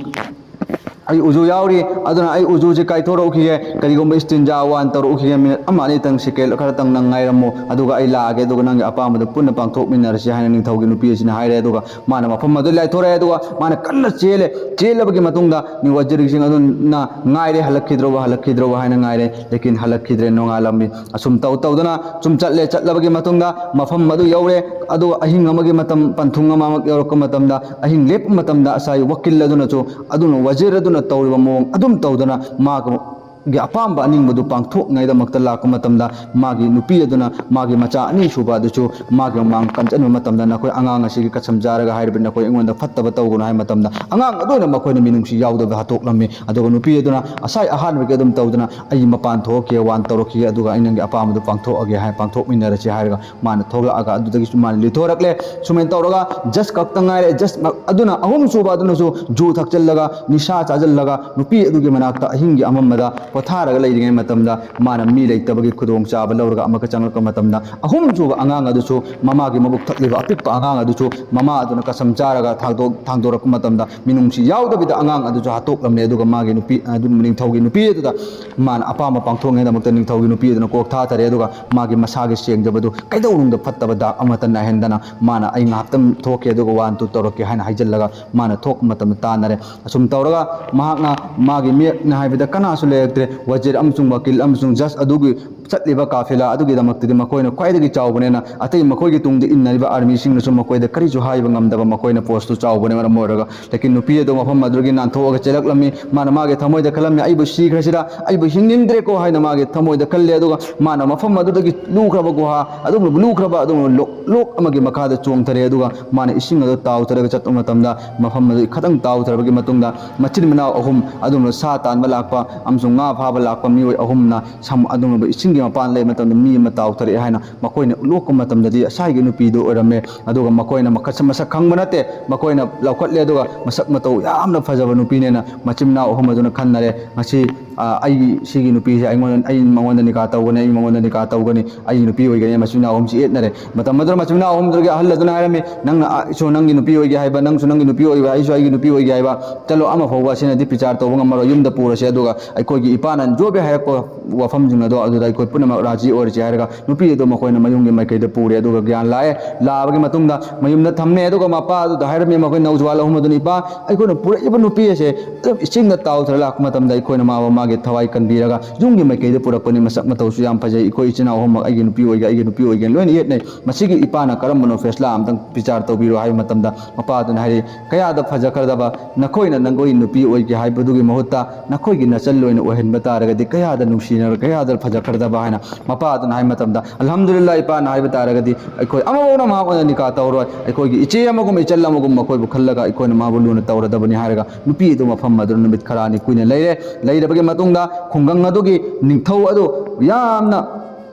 ꯑꯩ ꯎꯖꯨ ꯌꯥꯎꯔꯤ, ꯑꯗꯨꯅ ꯑꯩ ꯎꯖꯨꯁꯦ ꯀꯥꯏꯊꯣꯔꯛꯈꯤꯒꯦ, ꯀꯔꯤꯒꯨꯝꯕ ꯏꯁꯇꯤꯟꯖꯥ ꯋꯥꯟ ꯇꯧꯔꯛꯈꯤꯒꯦ, ꯃꯤꯅꯤꯠ ꯑꯃ ꯑꯅꯤꯇꯪ ꯁꯦꯀꯦꯟ ꯈꯔꯇꯪ ꯅꯪ ꯉꯥꯏꯔꯝꯃꯨ, ꯑꯗꯨꯒ ꯑꯩ ꯂꯥꯛꯑꯒꯦ, ꯑꯗꯨꯒ ꯅꯪꯒꯤ ꯑꯄꯥꯝꯕꯗꯨ ꯄꯨꯟꯅ ꯄꯥꯡꯊꯣꯛꯃꯤꯟꯅꯔꯁꯤ" ꯍꯥꯏꯅ ꯅꯤꯡꯊꯧꯒꯤ ꯅꯨꯄꯤ ꯑꯁꯤꯅ ꯍꯥꯏꯔꯦ꯫ ꯑꯗꯨꯒ ꯃꯥꯅ ꯃꯐꯝ ꯑꯗꯨ ꯂꯥꯏꯊꯣꯔꯛꯑꯦ꯫ ꯑꯗꯨꯒ ꯃꯥꯅ ꯀꯟꯅ ꯆꯦꯜꯂꯦ꯫ ꯆꯦꯜꯂꯕꯒꯤ ꯃꯇꯨꯡꯗ ꯅꯤꯡ-, ꯋꯥꯖꯤꯔ ꯁꯤꯡ ꯑꯗꯨꯅ ꯉꯥꯏꯔꯦ, ꯍꯜꯂꯛꯈꯤꯗ꯭ꯔꯕ, ꯍꯜꯂꯛꯈꯤꯗ꯭ꯔꯕ ꯍꯥꯏꯅ ꯉꯥꯏꯔꯦ꯫ ꯂꯦꯀꯤꯟ ꯍꯜꯂꯛꯈꯤꯗ꯭ꯔꯦ꯫ ꯅꯣꯡꯉꯥꯜꯂꯝꯃꯤ꯫ ꯑꯁꯨꯝ ꯇꯧ ꯇꯧꯗꯅ ꯁꯨꯝ ꯆꯠꯂꯦ꯫ ꯆꯠꯂꯕꯒꯤ ꯃꯇꯨꯡꯗ ꯃꯐꯝ ꯑꯗꯨ ꯌꯧꯔꯦ꯫ ꯑꯗꯨꯒ ꯑꯍꯤꯡ ꯑꯃꯒꯤ ꯃꯇꯝ, ꯄꯟꯊꯨꯡ ꯑꯃ ꯌꯧꯔꯛꯄ ꯃꯇꯝꯗ, ꯑꯍꯤꯡ ꯂꯦꯞꯄ ꯃꯇꯝꯗ, ꯉꯁꯥꯏ ꯋꯀꯤꯜ ꯑꯗꯨꯅꯁꯨ, ꯑꯗꯨꯅ ꯋꯥꯖꯤꯔ ꯑꯗꯨꯅ ꯇꯧꯔꯤꯕ ꯃꯑꯣꯡ ꯑꯗꯨꯝ ꯇꯧꯗꯅ, ꯃꯥꯒꯤ ꯑꯄꯥꯝꯕ ꯑꯅꯤꯡꯕꯗꯨ ꯄꯥꯡꯊꯣꯛꯅꯉꯥꯏꯗꯃꯛꯇ ꯂꯥꯛꯄ ꯃꯇꯝꯗ, ꯃꯥꯒꯤ ꯅꯨꯄꯤ ꯑꯗꯨꯅ ꯃꯥꯒꯤ ꯃꯆꯥ ꯑꯅꯤꯁꯨꯕ ꯑꯗꯨꯁꯨ ꯃꯥꯒꯤ ꯃꯃꯥꯡ ꯀꯟꯖꯟꯕ ꯃꯇꯝꯗ, "ꯅꯈꯣꯏ ꯑꯉꯥꯡ ꯑꯁꯤꯒꯤ ꯀꯁꯝ ꯆꯥꯔꯒ ꯍꯥꯏꯔꯤꯕ, ꯅꯈꯣꯏ ꯑꯩꯉꯣꯟꯗ ꯐꯠꯇꯕ ꯇꯧꯒꯅꯨ" ꯍꯥꯏꯕ ꯃꯇꯝꯗ, ꯑꯉꯥꯡ ꯑꯗꯨ ꯑꯣꯏꯅ ꯃꯈꯣꯏꯅ ꯃꯤꯅꯨꯡꯁꯤ ꯌꯥꯎꯗꯕ ꯍꯥꯠꯇꯣꯛꯂꯝꯃꯤ꯫ ꯑꯗꯨꯒ ꯅꯨꯄꯤ ꯑꯗꯨꯅ ꯉꯁꯥꯏ ꯑꯍꯥꯟꯕꯒꯤ ꯑꯗꯨꯝ ꯇꯧꯗꯅ, "ꯑꯩ ꯃꯄꯥꯟ ꯊꯣꯛꯂꯛꯈꯤꯒꯦ, ꯋꯥꯟ ꯇꯧꯔꯛꯈꯤꯒꯦ, ꯑꯗꯨꯒ ꯑꯩ ꯅꯪꯒꯤ ꯑꯄꯥꯝꯕꯗꯨ ꯄꯥꯡꯊꯣꯛꯑꯒꯦ" ꯍꯥꯏ, ꯄꯥꯡꯊꯣꯛꯃꯤꯟꯅꯔꯁꯤ ꯍꯥꯏꯔꯒ ꯃꯥꯅ ꯊꯣꯛꯂꯛꯑꯒ ꯑꯗꯨꯗꯒꯤꯁꯨ ꯃꯥꯅ ꯂꯤꯊꯣꯔꯛꯂꯦ꯫ ꯁꯨꯃꯥꯏꯅ ꯇꯧꯔꯒ ꯖꯁ ꯈꯛꯇ ꯉꯥꯏꯔꯦ꯫ ꯖꯁ ꯑꯗꯨꯅ ꯑꯍꯨꯝꯁꯨꯕ ꯑꯗꯨꯅꯁꯨ ꯖꯨ ꯊꯛꯆꯜꯂꯒ, ꯅꯤꯁꯥ ꯆꯥꯁꯤꯜꯂꯒ, ꯅꯨꯄꯤ ꯑꯗꯨꯒꯤ ꯃꯅꯥꯛꯇ ꯑꯍꯤꯡꯒꯤ ꯑꯃꯝꯕꯗ ꯄꯣꯊꯥꯔꯒ ꯂꯩꯔꯤꯉꯩ ꯃꯇꯝꯗ, ꯃꯥꯅ ꯃꯤ ꯂꯩꯇꯕꯒꯤ ꯈꯨꯗꯣꯡꯆꯥꯕ ꯂꯧꯔꯒ ꯑꯃꯨꯛꯀ ꯆꯪꯂꯛꯄ ꯃꯇꯝꯗ, ꯑꯍꯨꯝꯁꯨꯕ ꯑꯉꯥꯡ ꯑꯗꯨꯁꯨ, ꯃꯃꯥꯒꯤ ꯃꯕꯨꯛ ꯊꯛꯂꯤꯕ ꯑꯄꯤꯛꯄ ꯑꯉꯥꯡ ꯑꯗꯨꯁꯨ, ꯃꯃꯥ ꯑꯗꯨꯅ ꯀꯁꯝ ꯆꯥꯔꯒ ꯊꯥꯡꯗꯣꯛ-, ꯊꯥꯡꯗꯣꯔꯛꯄ ꯃꯇꯝꯗ, ꯃꯤꯅꯨꯡꯁꯤ ꯌꯥꯎꯗꯕꯤꯗ ꯑꯉꯥꯡ ꯑꯗꯨꯁꯨ ꯍꯥꯠꯇꯣꯛꯂꯝꯃꯦ꯫ ꯑꯗꯨꯒ ꯃꯥꯒꯤ ꯅꯨꯄꯤ, ꯑꯗꯨ ꯅꯤꯡꯊꯧꯒꯤ ꯅꯨꯄꯤ ꯑꯗꯨꯗ ꯃꯥꯅ ꯑꯄꯥꯝꯕ ꯄꯥꯡꯊꯣꯛꯅꯤꯡꯉꯥꯏꯗꯃꯛꯇ ꯅꯤꯡꯊꯧꯒꯤ ꯅꯨꯄꯤ ꯑꯗꯨꯅ ꯀꯣꯛ ꯊꯥꯊꯔꯦ꯫ ꯑꯗꯨꯒ ꯃꯥꯒꯤ ꯃꯁꯥꯒꯤ ꯁꯦꯡꯗꯕꯗꯨ ꯀꯩꯗꯧꯅꯨꯡꯗ ꯐꯠꯇꯕ ꯗꯥꯛ ꯑꯃꯠꯇ ꯅꯥꯏꯍꯟꯗꯅ, ꯃꯥꯅ "ꯑꯩ ꯉꯥꯏꯍꯥꯛꯇꯪ ꯊꯣꯛꯀꯦ, ꯑꯗꯨꯒ ꯋꯥꯟ ꯇꯨ ꯇꯧꯔꯛꯀꯦ" ꯍꯥꯏꯅ ꯍꯥꯏꯖꯤꯜꯂꯒ ꯃꯥꯅ ꯊꯣꯛꯄ ꯃꯇꯝꯗ ꯇꯥꯟꯅꯔꯦ꯫ ꯑꯁꯨꯝ ꯇꯧꯔꯒ ꯃꯍꯥꯛꯅ, ꯃꯥꯒꯤ ꯃꯤꯌꯦꯛꯅ ꯍꯥꯏꯕꯗ ꯀꯅꯥꯁꯨ ꯂꯩꯔꯛꯇ꯭ꯔꯦ꯫ ꯋꯖꯤꯔ ꯑꯃꯁꯨꯡ ꯋꯀꯤꯜ ꯑꯃꯁꯨꯡ ꯖꯁ ꯑꯗꯨꯒꯤ ꯆꯠꯂꯤꯕ ꯀꯥꯐꯤꯂꯥ ꯑꯗꯨꯒꯤꯗꯃꯛꯇꯗꯤ ꯃꯈꯣꯏꯅ ꯈ꯭ꯋꯥꯏꯗꯒꯤ ꯆꯥꯎꯕꯅꯤꯅ, ꯑꯇꯩ ꯃꯈꯣꯏꯒꯤ ꯇꯨꯡꯗ ꯏꯟꯅꯔꯤꯕ ꯑꯥꯔꯃꯤꯁꯤꯡꯅꯁꯨ ꯃꯈꯣꯏꯗ ꯀꯔꯤꯁꯨ ꯍꯥꯏꯕ ꯉꯝꯗꯕ, ꯃꯈꯣꯏꯅ ꯐꯣꯔꯁꯇꯨ ꯆꯥꯎꯕꯅ ꯃꯔꯝ ꯑꯣꯏꯔꯒ꯫ ꯂꯦꯀꯤꯟ ꯅꯨꯄꯤ ꯑꯗꯨ ꯃꯐꯝ ꯑꯗꯨꯗꯒꯤ ꯅꯥꯟꯊꯣꯛꯑꯒ ꯆꯦꯜꯂꯛꯂꯝꯃꯤ꯫ ꯃꯥꯅ ꯃꯥꯒꯤ ꯊꯃꯣꯏꯗ ꯈꯜꯂꯝꯃꯤ, "ꯑꯩꯕꯨ ꯁꯤꯈ꯭ꯔꯁꯤꯔ, ꯑꯩꯕꯨ ꯍꯤꯡꯅꯤꯡꯗ꯭ꯔꯦꯀꯣ" ꯍꯥꯏꯅ ꯃꯥꯒꯤ ꯊꯃꯣꯏꯗ ꯈꯜꯂꯦ꯫ ꯑꯗꯨꯒ ꯃꯥꯅ ꯃꯐꯝ ꯑꯗꯨꯗꯒꯤ ꯂꯨꯈ꯭ꯔꯕ ꯒꯨꯍꯥ, ꯑꯗꯨꯒꯨꯝꯂꯕ ꯂꯨꯈ꯭ꯔꯕ ꯑꯗꯨꯒꯨꯝꯂꯕ ꯂꯣꯛ, ꯂꯣꯛ ꯑꯃꯒꯤ ꯃꯈꯥꯗ ꯆꯣꯡꯊꯔꯦ꯫ ꯑꯗꯨꯒ ꯃꯥꯅ ꯏꯁꯤꯡ ꯑꯗꯨ ꯇꯥꯎꯊꯔꯒ ꯆꯠꯄ ꯃꯇꯝꯗ, ꯃꯐꯝ ꯑꯗꯨ ꯈꯤꯇꯪ ꯇꯥꯎꯊꯔꯕꯒꯤ ꯃꯇꯨꯡꯗ, ꯃꯆꯤꯟ ꯃꯅꯥꯎ ꯑꯍꯨꯝ, ꯑꯗꯨꯒꯨꯝꯂꯕ ꯁꯥ ꯇꯥꯟꯕ ꯂꯥꯛꯄ ꯑꯃꯁꯨꯡ ꯉꯥ ꯐꯥꯕ ꯂꯥꯛꯄ ꯃꯤꯑꯣꯏ ꯑꯍꯨꯝꯅ ꯁꯝ-, ꯑꯗꯨꯒꯨꯝꯂꯕ ꯏꯁꯤꯡꯒꯤ ꯃꯄꯥꯟ ꯂꯩꯕ ꯃꯇꯝꯗ ꯃꯤ ꯑꯃ ꯇꯥꯎꯊꯔꯛꯑꯦ ꯍꯥꯏꯅ ꯃꯈꯣꯏꯅ ꯂꯣꯛꯄ ꯃꯇꯝꯗꯗꯤ ꯉꯁꯥꯏꯒꯤ ꯅꯨꯄꯤꯗꯨ ꯑꯣꯏꯔꯝꯃꯦ꯫ ꯑꯗꯨꯒ ꯃꯈꯣꯏꯅ ꯃꯈꯠ-, ꯃꯁꯛ ꯈꯪꯕ ꯅꯠꯇꯦ, ꯃꯈꯣꯏꯅ ꯂꯧꯈꯠꯂꯦ꯫ ꯑꯗꯨꯒ ꯃꯁꯛ ꯃꯇꯧ ꯌꯥꯝꯅ ꯐꯖꯕ ꯅꯨꯄꯤꯅꯦꯅ ꯃꯆꯤꯟ ꯃꯅꯥꯎ ꯑꯍꯨꯝ ꯑꯗꯨꯅ ꯈꯟꯅꯔꯦ꯫ ꯉꯁꯤ ꯑ, ꯑꯩꯒꯤ ꯁꯤꯒꯤ ꯅꯨꯄꯤꯁꯦ ꯑꯩꯉꯣꯟꯗ, ꯑꯩ ꯃꯉꯣꯟꯗ ꯅꯤꯀꯥ ꯇꯧꯒꯅꯤ, ꯑꯩ ꯃꯉꯣꯟꯗ ꯅꯤꯀꯥ ꯇꯧꯒꯅꯤ, ꯑꯩꯒꯤ ꯅꯨꯄꯤ ꯑꯣꯏꯒꯅꯤ꯫ ꯃꯆꯤꯟ ꯃꯅꯥꯎ ꯑꯍꯨꯝꯁꯤ ꯌꯦꯠꯅꯔꯦ꯫ ꯃꯇꯝ ꯑꯗꯨꯗ ꯃꯆꯤꯟ ꯃꯅꯥꯎ ꯑꯍꯨꯝꯗꯨꯒꯤ ꯑꯍꯜ ꯑꯗꯨꯅ ꯍꯥꯏꯔꯝꯃꯤ, "ꯅꯪꯅ, ꯑ, ꯁꯨ ꯅꯪꯒꯤ ꯅꯨꯄꯤ ꯑꯣꯏꯒꯦ ꯍꯥꯏꯕ, ꯅꯪꯁꯨ ꯅꯪꯒꯤ ꯅꯨꯄꯤ ꯑꯣꯏꯕ, ꯑꯩꯁꯨ ꯑꯩꯒꯤ ꯅꯨꯄꯤ ꯑꯣꯏꯒꯦ ꯍꯥꯏꯕ, ꯆꯠꯂꯣ, ꯑꯃ ꯐꯥꯎꯕ ꯑꯁꯤꯅꯗꯤ ꯕꯤꯆꯥꯔ ꯇꯧꯕ ꯉꯝꯃꯔꯣꯏ, ꯌꯨꯝꯗ ꯄꯨꯔꯁꯦ, ꯑꯗꯨꯒ ꯑꯩꯈꯣꯏꯒꯤ ꯏꯄꯥꯅ ꯖꯣꯕꯦ ꯍꯥꯏꯔꯛꯄ ꯋꯥꯐꯝꯁꯤꯡ ꯑꯗꯣ ꯑꯗꯨꯗ ꯑꯩꯈꯣꯏ ꯄꯨꯝꯅꯃꯛ ꯔꯥꯖꯤ ꯑꯣꯏꯔꯁꯤ" ꯍꯥꯏꯔꯒ ꯅꯨꯄꯤ ꯑꯗꯨ ꯃꯈꯣꯏꯅ ꯃꯌꯨꯝꯒꯤ ꯃꯥꯏꯀꯩꯗ ꯄꯨꯔꯦ꯫ ꯑꯗꯨꯒ ꯒ꯭ꯌꯥꯟ ꯂꯥꯛꯑꯦ, ꯂꯥꯛꯑꯕꯒꯤ ꯃꯇꯨꯡꯗ ꯃꯌꯨꯝꯗ ꯊꯝꯃꯦ꯫ ꯑꯗꯨꯒ ꯃꯄꯥ ꯑꯗꯨꯗ ꯍꯥꯏꯔꯝꯃꯤ, ꯃꯈꯣꯏ ꯅꯧꯖꯋꯥꯜ ꯑꯍꯨꯝ ꯑꯗꯨꯅ, "ꯏꯄꯥ, ꯑꯩꯈꯣꯏꯅ ꯄꯨꯔꯛꯏꯕ ꯅꯨꯄꯤ ꯑꯁꯦ ꯑꯗꯨꯝ ꯏꯁꯤꯡꯗ ꯇꯥꯎꯊꯔ ꯂꯥꯛꯄ ꯃꯇꯝꯗ ꯑꯩꯈꯣꯏꯅ ꯃꯥꯕꯨ ꯃꯥꯒꯤ ꯊꯋꯥꯏ ꯀꯟꯕꯤꯔꯒ ꯌꯨꯝꯒꯤ ꯃꯥꯏꯀꯩꯗ ꯄꯨꯔꯛꯄꯅꯤ, ꯃꯁꯛ ꯃꯇꯧꯁꯨ ꯌꯥꯝ ꯐꯖꯩ, ꯑꯩꯈꯣꯏ ꯏꯆꯤꯟ ꯏꯅꯥꯎ ꯑꯍꯨꯝꯃꯛ ꯑꯩꯒꯤ ꯅꯨꯄꯤ ꯑꯣꯏꯒꯦ, ꯑꯩꯒꯤ ꯅꯨꯄꯤ ꯑꯣꯏꯒꯦ ꯂꯣꯏꯅ ꯌꯦꯠꯅꯩ, ꯃꯁꯤꯒꯤ ꯏꯄꯥꯅ ꯀꯔꯝꯕꯅꯣ ꯐꯦꯁꯂꯥ ꯑꯝꯇꯪ ꯕꯤꯆꯥꯔ ꯇꯧꯕꯤꯔꯣ" ꯍꯥꯏꯕ ꯃꯇꯝꯗ ꯃꯄꯥ ꯑꯗꯨꯅ ꯍꯥꯏꯔꯤ, "ꯀꯌꯥꯗ ꯐꯖꯈ꯭ꯔꯗꯕ, ꯅꯈꯣꯏꯅ ꯅꯈꯣꯏ ꯅꯨꯄꯤ ꯑꯣꯏꯒꯦ ꯍꯥꯏꯕꯗꯨꯒꯤ ꯃꯍꯨꯠꯇ ꯅꯈꯣꯏꯒꯤ ꯅꯆꯜ ꯑꯣꯏꯅ ꯑꯣꯏꯍꯟꯕ ꯇꯥꯔꯒꯗꯤ ꯀꯌꯥꯗ ꯅꯨꯡꯁꯤꯅ, ꯀꯌꯥꯗ ꯐꯖꯈ꯭ꯔꯗꯕ" ꯍꯥꯏꯅ ꯃꯄꯥ ꯑꯗꯨꯅ ꯍꯥꯏꯕ ꯃꯇꯝꯗ, "ꯑꯜꯍꯝꯗꯨꯂꯤꯜꯂꯥ, ꯏꯄꯥꯅ ꯍꯥꯏꯕ ꯇꯥꯔꯒꯗꯤ ꯑꯩꯈꯣꯏ ꯑꯃꯐꯥꯎꯅ ꯃꯍꯥꯛ ꯑꯣꯏꯅ ꯅꯤꯀꯥ ꯇꯧꯔꯣꯏ, ꯑꯩꯈꯣꯏꯒꯤ ꯏꯆꯦ ꯑꯃꯒꯨꯝ, ꯏꯆꯜ ꯑꯃꯒꯨꯝ ꯃꯈꯣꯏꯕꯨ ꯈꯜꯂꯒ ꯑꯩꯈꯣꯏꯅ ꯃꯥꯕꯨ ꯂꯨꯅ ꯇꯧꯔꯗꯕꯅꯤ" ꯍꯥꯏꯔꯒ ꯅꯨꯄꯤ ꯑꯗꯨ ꯃꯐꯝ ꯑꯗꯨꯗ ꯅꯨꯃꯤꯠ ꯈꯔꯅꯤ ꯀꯨꯏꯅ ꯂꯩꯔꯦ꯫ ꯂꯩꯔꯕꯒꯤ ꯃꯇꯨꯡꯗ ꯈꯨꯡꯒꯪ ꯑꯗꯨꯒꯤ ꯅꯤꯡꯊꯧ ꯑꯗꯨ ꯌꯥꯝꯅ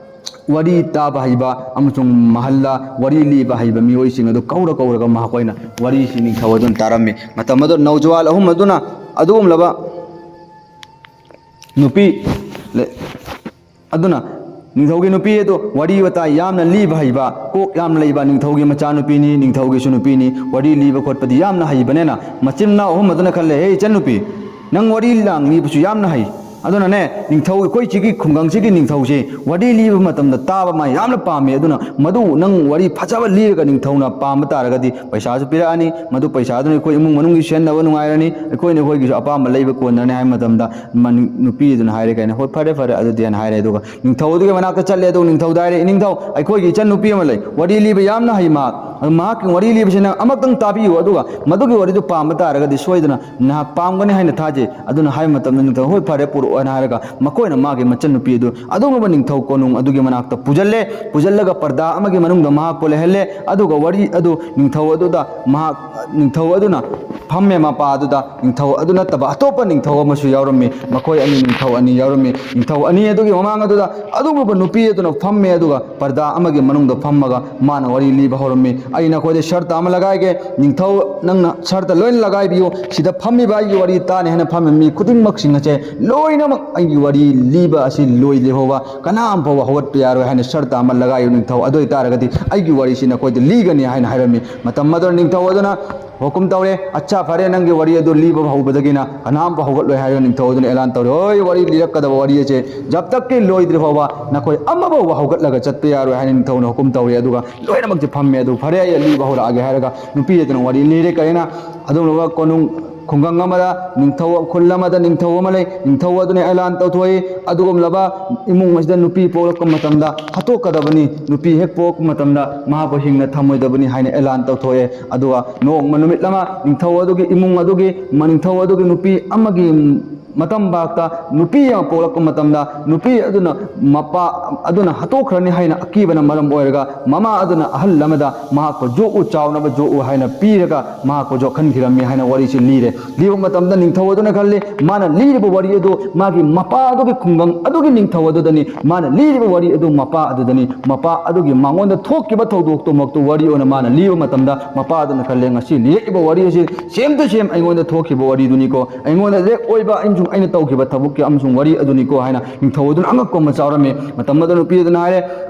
ꯋꯥꯔꯤ ꯇꯥꯕ ꯍꯩꯕ ꯑꯃꯁꯨꯡ ꯃꯍꯜꯂ ꯋꯥꯔꯤ ꯂꯤꯕ ꯍꯩꯕ ꯃꯤꯑꯣꯏꯁꯤꯡ ꯑꯗꯨ ꯀꯧꯔ ꯀꯧꯔꯒ ꯃꯈꯣꯏꯅ ꯋꯥꯔꯤꯁꯤ ꯅꯤꯡꯊꯧ ꯑꯗꯨꯅ ꯇꯥꯔꯝꯃꯤ꯫ ꯃꯇꯝ ꯑꯗꯨꯗ ꯅꯧꯖꯋꯥꯜ ꯑꯍꯨꯝ ꯑꯗꯨꯅ ꯑꯗꯨꯒꯨꯝꯂꯕ ꯅꯨꯄꯤ ꯂꯩ-, ꯑꯗꯨꯅ ꯅꯤꯡꯊꯧꯒꯤ ꯅꯨꯄꯤ ꯑꯗꯨ ꯋꯥꯔꯤ ꯋꯥꯇꯥꯏ ꯌꯥꯝꯅ ꯂꯤꯕ ꯍꯩꯕ, ꯀꯣꯛ ꯌꯥꯝꯅ ꯂꯩꯕ, ꯅꯤꯡꯊꯧꯒꯤ ꯃꯆꯥꯅꯨꯄꯤꯅꯤ, ꯅꯤꯡꯊꯧꯒꯤꯁꯨ ꯅꯨꯄꯤꯅꯤ, ꯋꯥꯔꯤ ꯂꯤꯕ ꯈꯣꯠꯄꯗꯤ ꯌꯥꯝꯅ ꯍꯩꯕꯅꯤꯅ ꯃꯆꯤꯟ ꯃꯅꯥꯎ ꯑꯍꯨꯝ ꯑꯗꯨꯅ ꯈꯜꯂꯦ, "ꯍꯦ ꯏꯆꯟꯅꯨꯄꯤ, ꯅꯪ ꯋꯥꯔꯤ ꯂꯥꯡ ꯂꯤꯕꯁꯨ ꯌꯥꯝꯅ ꯍꯩ, ꯑꯗꯨꯅꯅꯦ, ꯅꯤꯡꯊꯧ, ꯑꯩꯈꯣꯏ ꯁꯤꯒꯤ ꯈꯨꯡꯒꯪꯁꯤꯒꯤ ꯅꯤꯡꯊꯧꯁꯤ ꯋꯥꯔꯤ ꯂꯤꯕ ꯃꯇꯝꯗ ꯇꯥꯕ ꯃꯥ ꯌꯥꯝꯅ ꯄꯥꯝꯃꯤ, ꯑꯗꯨꯅ ꯃꯗꯨ ꯅꯪ ꯋꯥꯔꯤ ꯐꯖꯕ ꯂꯤꯔꯒ ꯅꯤꯡꯊꯧꯅ ꯄꯥꯝꯕ ꯇꯥꯔꯒꯗꯤ ꯄꯩꯁꯥꯁꯨ ꯄꯤꯔꯛꯑꯅꯤ, ꯃꯗꯨ ꯄꯩꯁꯥꯗꯨꯅ ꯑꯩꯈꯣꯏ ꯏꯃꯨꯡ ꯃꯅꯨꯡꯒꯤ ꯁꯤꯖꯤꯟꯅꯕ ꯅꯨꯡꯉꯥꯏꯔꯅꯤ, ꯑꯩꯈꯣꯏꯅ ꯑꯩꯈꯣꯏꯒꯤꯁꯨ ꯑꯄꯥꯝꯕ ꯂꯩꯕ ꯀꯣꯟꯅꯔꯅꯤ" ꯍꯥꯏꯕ ꯃꯇꯝꯗ ꯃ-, ꯅꯨꯄꯤ ꯑꯗꯨꯅ ꯍꯥꯏꯔꯦ ꯀꯩꯅꯣ, "ꯍꯣꯏ, ꯐꯔꯦ, ꯐꯔꯦ, ꯑꯗꯨꯗꯤꯅ" ꯍꯥꯏꯔꯦ꯫ ꯑꯗꯨꯒ ꯅꯤꯡꯊꯧ ꯑꯗꯨꯒꯤ ꯃꯅꯥꯛꯇ ꯆꯠꯂꯦ꯫ ꯑꯗꯨꯒ ꯅꯤꯡꯊꯧꯗ ꯍꯥꯏꯔꯦ, "ꯏꯅꯤꯡꯊꯧ, ꯑꯩꯈꯣꯏꯒꯤ ꯏꯆꯟ ꯅꯨꯄꯤ ꯑꯃ ꯂꯩ, ꯋꯥꯔꯤ ꯂꯤꯕ ꯌꯥꯝꯅ ꯍꯩ ꯃꯍꯥꯛ, ꯑꯗꯨ ꯃꯍꯥꯛꯀꯤ ꯋꯥꯔꯤ ꯂꯤꯕꯁꯤ ꯅꯪ ꯑꯃꯨꯛꯇꯪ ꯇꯥꯕꯤꯌꯨ, ꯑꯗꯨꯒ ꯃꯗꯨꯒꯤ ꯋꯥꯔꯤꯗꯨ ꯄꯥꯝꯕ ꯇꯥꯔꯒꯗꯤ ꯁꯣꯏꯗꯅ ꯅꯍꯥꯛ ꯄꯥꯝꯒꯅꯤ ꯍꯥꯏꯅ ꯊꯥꯖꯩ" ꯑꯗꯨꯅ ꯍꯥꯏꯕ ꯃꯇꯝꯗ ꯅꯤꯡꯊꯧ, "ꯍꯣꯏ, ꯐꯔꯦ, ꯄꯨꯔꯛꯑꯣ" ꯍꯥꯏꯅ ꯍꯥꯏꯔꯒ ꯃꯈꯣꯏꯅ ꯃꯥꯒꯤ ꯃꯆꯟꯅꯨꯄꯤ ꯑꯗꯨ ꯑꯗꯨꯒꯨꯝꯕ ꯅꯤꯡꯊꯧ ꯀꯣꯅꯨꯡ ꯑꯗꯨꯒꯤ ꯃꯅꯥꯛꯇ ꯄꯨꯁꯤꯜꯂꯦ꯫ ꯄꯨꯁꯤꯜꯂꯒ ꯄꯔꯗꯥ ꯑꯃꯒꯤ ꯃꯅꯨꯡꯗ ꯃꯍꯥꯛꯄꯨ ꯂꯩꯍꯜꯂꯦ꯫ ꯑꯗꯨꯒ ꯋꯥꯔꯤ ꯑꯗꯨ ꯅꯤꯡꯊꯧ ꯑꯗꯨꯗ ꯃꯍꯥꯛ, ꯅꯤꯡꯊꯧ ꯑꯗꯨꯅ ꯐꯝꯃꯦ ꯃꯄꯥ ꯑꯗꯨꯗ꯫ ꯅꯤꯡꯊꯧ ꯑꯗꯨ ꯅꯠꯇꯕ ꯑꯇꯣꯞꯄ ꯅꯤꯡꯊꯧ ꯑꯃꯁꯨ ꯌꯥꯎꯔꯝꯃꯤ꯫ ꯃꯈꯣꯏ ꯑꯅꯤ, ꯅꯤꯡꯊꯧ ꯑꯅꯤ ꯌꯥꯎꯔꯝꯃꯤ꯫ ꯅꯤꯡꯊꯧ ꯑꯅꯤ ꯑꯗꯨꯒꯤ ꯃꯃꯥꯡ ꯑꯗꯨꯗ ꯑꯗꯨꯒꯨꯝꯂꯕ ꯅꯨꯄꯤ ꯑꯗꯨꯅ ꯐꯝꯃꯦ, ꯑꯗꯨꯒ ꯄꯔꯗꯥ ꯑꯃꯒꯤ ꯃꯅꯨꯡꯗ ꯐꯝꯃꯒ ꯃꯥꯅ ꯋꯥꯔꯤ ꯂꯤꯕ ꯍꯧꯔꯝꯃꯤ꯫ "ꯑꯩ ꯅꯈꯣꯏꯗ ꯁꯔꯇ ꯑꯃ ꯂꯒꯥꯏꯒꯦ, ꯅꯤꯡꯊꯧ, ꯅꯪꯅ ꯁꯔꯇ ꯂꯣꯏꯅ ꯂꯒꯥꯏꯕꯤꯌꯨ꯫ ꯁꯤꯗ ꯐꯝꯃꯤꯕ ꯑꯩꯒꯤ ꯋꯥꯔꯤ ꯇꯥꯅꯤ ꯍꯥꯏꯅ ꯐꯝꯃꯤꯕ ꯃꯤ ꯈꯨꯗꯤꯡꯃꯛꯁꯤꯡ ꯑꯁꯦ ꯂꯣꯏꯅꯃꯛ ꯑꯩꯒꯤ ꯋꯥꯔꯤ ꯂꯤꯕ ꯑꯁꯤ ꯂꯣꯏꯗ꯭ꯔꯤ ꯐꯥꯎꯕ ꯀꯅꯥꯝ ꯐꯥꯎꯕ ꯍꯧꯒꯠꯄ ꯌꯥꯔꯣꯏ ꯍꯥꯏꯅ ꯁꯔꯇ ꯑꯃ ꯂꯒꯥꯏꯌꯨ ꯅꯤꯡꯊꯧ꯫ ꯑꯗꯨ ꯑꯣꯏꯇꯥꯔꯒꯗꯤ ꯑꯩꯒꯤ ꯋꯥꯔꯤꯁꯤ ꯅꯈꯣꯏꯗ ꯂꯤꯒꯅꯤ" ꯍꯥꯏꯅ ꯍꯥꯏꯔꯝꯃꯤ꯫ ꯃꯇꯝ ꯑꯗꯨꯗ ꯅꯤꯡꯊꯧ ꯑꯗꯨꯅ ꯍꯨꯀꯨꯝ ꯇꯧꯔꯦ, "ꯑꯠꯆꯥ, ꯐꯔꯦ, ꯅꯪꯒꯤ ꯋꯥꯔꯤ ꯑꯗꯨ ꯂꯤꯕ ꯍꯧꯕꯗꯒꯤꯅ ꯀꯅꯥꯝꯐꯥꯎ ꯍꯧꯒꯠꯂꯣꯏ" ꯍꯥꯏꯔꯒ ꯅꯤꯡꯊꯧ ꯑꯗꯨꯅ ꯑꯦꯂꯥꯟ ꯇꯧꯔꯦ꯫ "ꯍꯣꯏ, ꯋꯥꯔꯤ ꯂꯤꯔꯛꯀꯗꯕ ꯋꯥꯔꯤ ꯑꯁꯦ ꯖꯕ ꯇꯛꯀꯤ ꯂꯣꯏꯗ꯭ꯔꯤ ꯐꯥꯎꯕ ꯅꯈꯣꯏ ꯑꯃꯐꯥꯎꯕ ꯍꯧꯒꯠꯂꯒ ꯆꯠꯄ ꯌꯥꯔꯣꯏ" ꯍꯥꯏꯅ ꯅꯤꯡꯊꯧꯅ ꯍꯨꯀꯨꯝ ꯇꯧꯔꯦ꯫ ꯑꯗꯨꯒ ꯂꯣꯏꯅꯃꯛꯁꯦ ꯐꯝꯃꯦ꯫ "ꯑꯗꯨ ꯐꯔꯦ, ꯑꯩ ꯂꯤꯕ ꯍꯧꯔꯛꯑꯒꯦ" ꯍꯥꯏꯔꯒ ꯅꯨꯄꯤ ꯑꯗꯨꯅ ꯋꯥꯔꯤ ꯂꯤꯔꯦ꯫ ꯀꯔꯤꯅ ꯑꯗꯨꯒꯨꯝꯂꯕ ꯀꯣꯅꯨꯡ ꯈꯨꯡꯒꯪ ꯑꯃꯗ ꯅꯤꯡꯊꯧ, ꯈꯨꯜ ꯑꯃꯗ ꯅꯤꯡꯊꯧ ꯑꯃ ꯂꯩ꯫ ꯅꯤꯡꯊꯧ ꯑꯗꯨꯅ ꯑꯦꯂꯥꯟ ꯇꯧꯊꯣꯛꯏ, ꯑꯗꯨꯒꯨꯝꯂꯕ ꯏꯃꯨꯡ ꯑꯁꯤꯗ ꯅꯨꯄꯤ ꯄꯣꯛꯂꯛꯄ ꯃꯇꯝꯗ ꯍꯥꯠꯇꯣꯛꯀꯗꯕꯅꯤ, ꯅꯨꯄꯤ ꯍꯦꯛ ꯄꯣꯛꯂꯛꯄ ꯃꯇꯝꯗ ꯃꯍꯥꯛꯄꯨ ꯍꯤꯡꯅ ꯊꯝꯃꯣꯏꯗꯕꯅꯤ ꯍꯥꯏꯅ ꯑꯦꯂꯥꯟ ꯇꯧꯊꯣꯛꯑꯦ꯫ ꯑꯗꯨꯒ ꯅꯣꯡꯃ ꯅꯨꯃꯤꯠ ꯑꯃ ꯅꯤꯡꯊꯧ ꯑꯗꯨꯒꯤ ꯏꯃꯨꯡ ꯑꯗꯨꯒꯤ, ꯅꯤꯡꯊꯧ ꯑꯗꯨꯒꯤ ꯅꯨꯄꯤ ꯑꯃꯒꯤ ꯃꯇꯝ ꯚꯥꯛꯇ ꯅꯨꯄꯤ ꯑꯃ ꯄꯣꯛꯂꯛꯄ ꯃꯇꯝꯗ, ꯅꯨꯄꯤ ꯑꯗꯨꯅ ꯃꯄꯥ ꯑꯗꯨꯅ ꯍꯥꯠꯇꯣꯛꯈ꯭ꯔꯅꯤ ꯍꯥꯏꯅ ꯑꯀꯤꯕꯅ ꯃꯔꯝ ꯑꯣꯏꯔꯒ, ꯃꯃꯥ ꯑꯗꯨꯅ ꯑꯍꯜ ꯑꯃꯗ ꯃꯍꯥꯛꯄꯨ ꯌꯣꯛꯎ, ꯆꯥꯎꯅꯕ ꯌꯣꯛꯎ ꯍꯥꯏꯅ ꯄꯤꯔꯒ ꯃꯍꯥꯛꯄꯨ ꯌꯣꯛꯍꯟꯈꯤꯔꯝꯃꯤ ꯍꯥꯏꯅ ꯋꯥꯔꯤꯁꯤ ꯂꯤꯔꯦ꯫ ꯂꯤꯕ ꯃꯇꯝꯗ ꯅꯤꯡꯊꯧ ꯑꯗꯨꯅ ꯈꯜꯂꯤ, ꯃꯥꯅ ꯂꯤꯔꯤꯕ ꯋꯥꯔꯤ ꯑꯗꯨ ꯃꯥꯒꯤ ꯃꯄꯥ ꯑꯗꯨꯒꯤ ꯈꯨꯡꯒꯪ ꯑꯗꯨꯒꯤ ꯅꯤꯡꯊꯧ ꯑꯗꯨꯗꯅꯤ, ꯃꯥꯅ ꯂꯤꯔꯤꯕ ꯋꯥꯔꯤ ꯑꯗꯨ ꯃꯄꯥ ꯑꯗꯨꯗꯅꯤ, ꯃꯄꯥ ꯑꯗꯨꯒꯤ ꯃꯉꯣꯟꯗ ꯊꯣꯛꯈꯤꯕ ꯊꯧꯗꯣꯛꯇꯨꯃꯛꯇꯨ ꯋꯥꯔꯤ ꯑꯣꯏꯅ ꯃꯥꯅ ꯂꯤꯕ ꯃꯇꯝꯗ, ꯃꯄꯥ ꯑꯗꯨꯅ ꯈꯜꯂꯦ, "ꯉꯁꯤ ꯂꯤꯔꯛꯏꯕ ꯋꯥꯔꯤ ꯑꯁꯤ same to same ꯑꯩꯉꯣꯟꯗ ꯊꯣꯛꯈꯤꯕ ꯋꯥꯔꯤꯗꯨꯅꯤꯀꯣ, ꯑꯩꯉꯣꯟꯗ ꯍꯦꯛ ꯑꯣꯏꯕ ꯑꯃꯁꯨꯡ ꯑꯩꯅ ꯇꯧꯈꯤꯕ ꯊꯕꯛꯀꯤ ꯑꯃꯁꯨꯡ ꯋꯥꯔꯤ ꯑꯗꯨꯅꯤꯀꯣ" ꯍꯥꯏꯅ ꯅꯤꯡꯊꯧ ꯑꯗꯨꯅ ꯑꯉꯛꯄ ꯑꯃ ꯆꯥꯎꯔꯝꯃꯤ꯫ ꯃꯇꯝ ꯑꯗꯨꯗ ꯅꯨꯄꯤ ꯑꯗꯨꯅ ꯍꯥꯏꯔꯦ,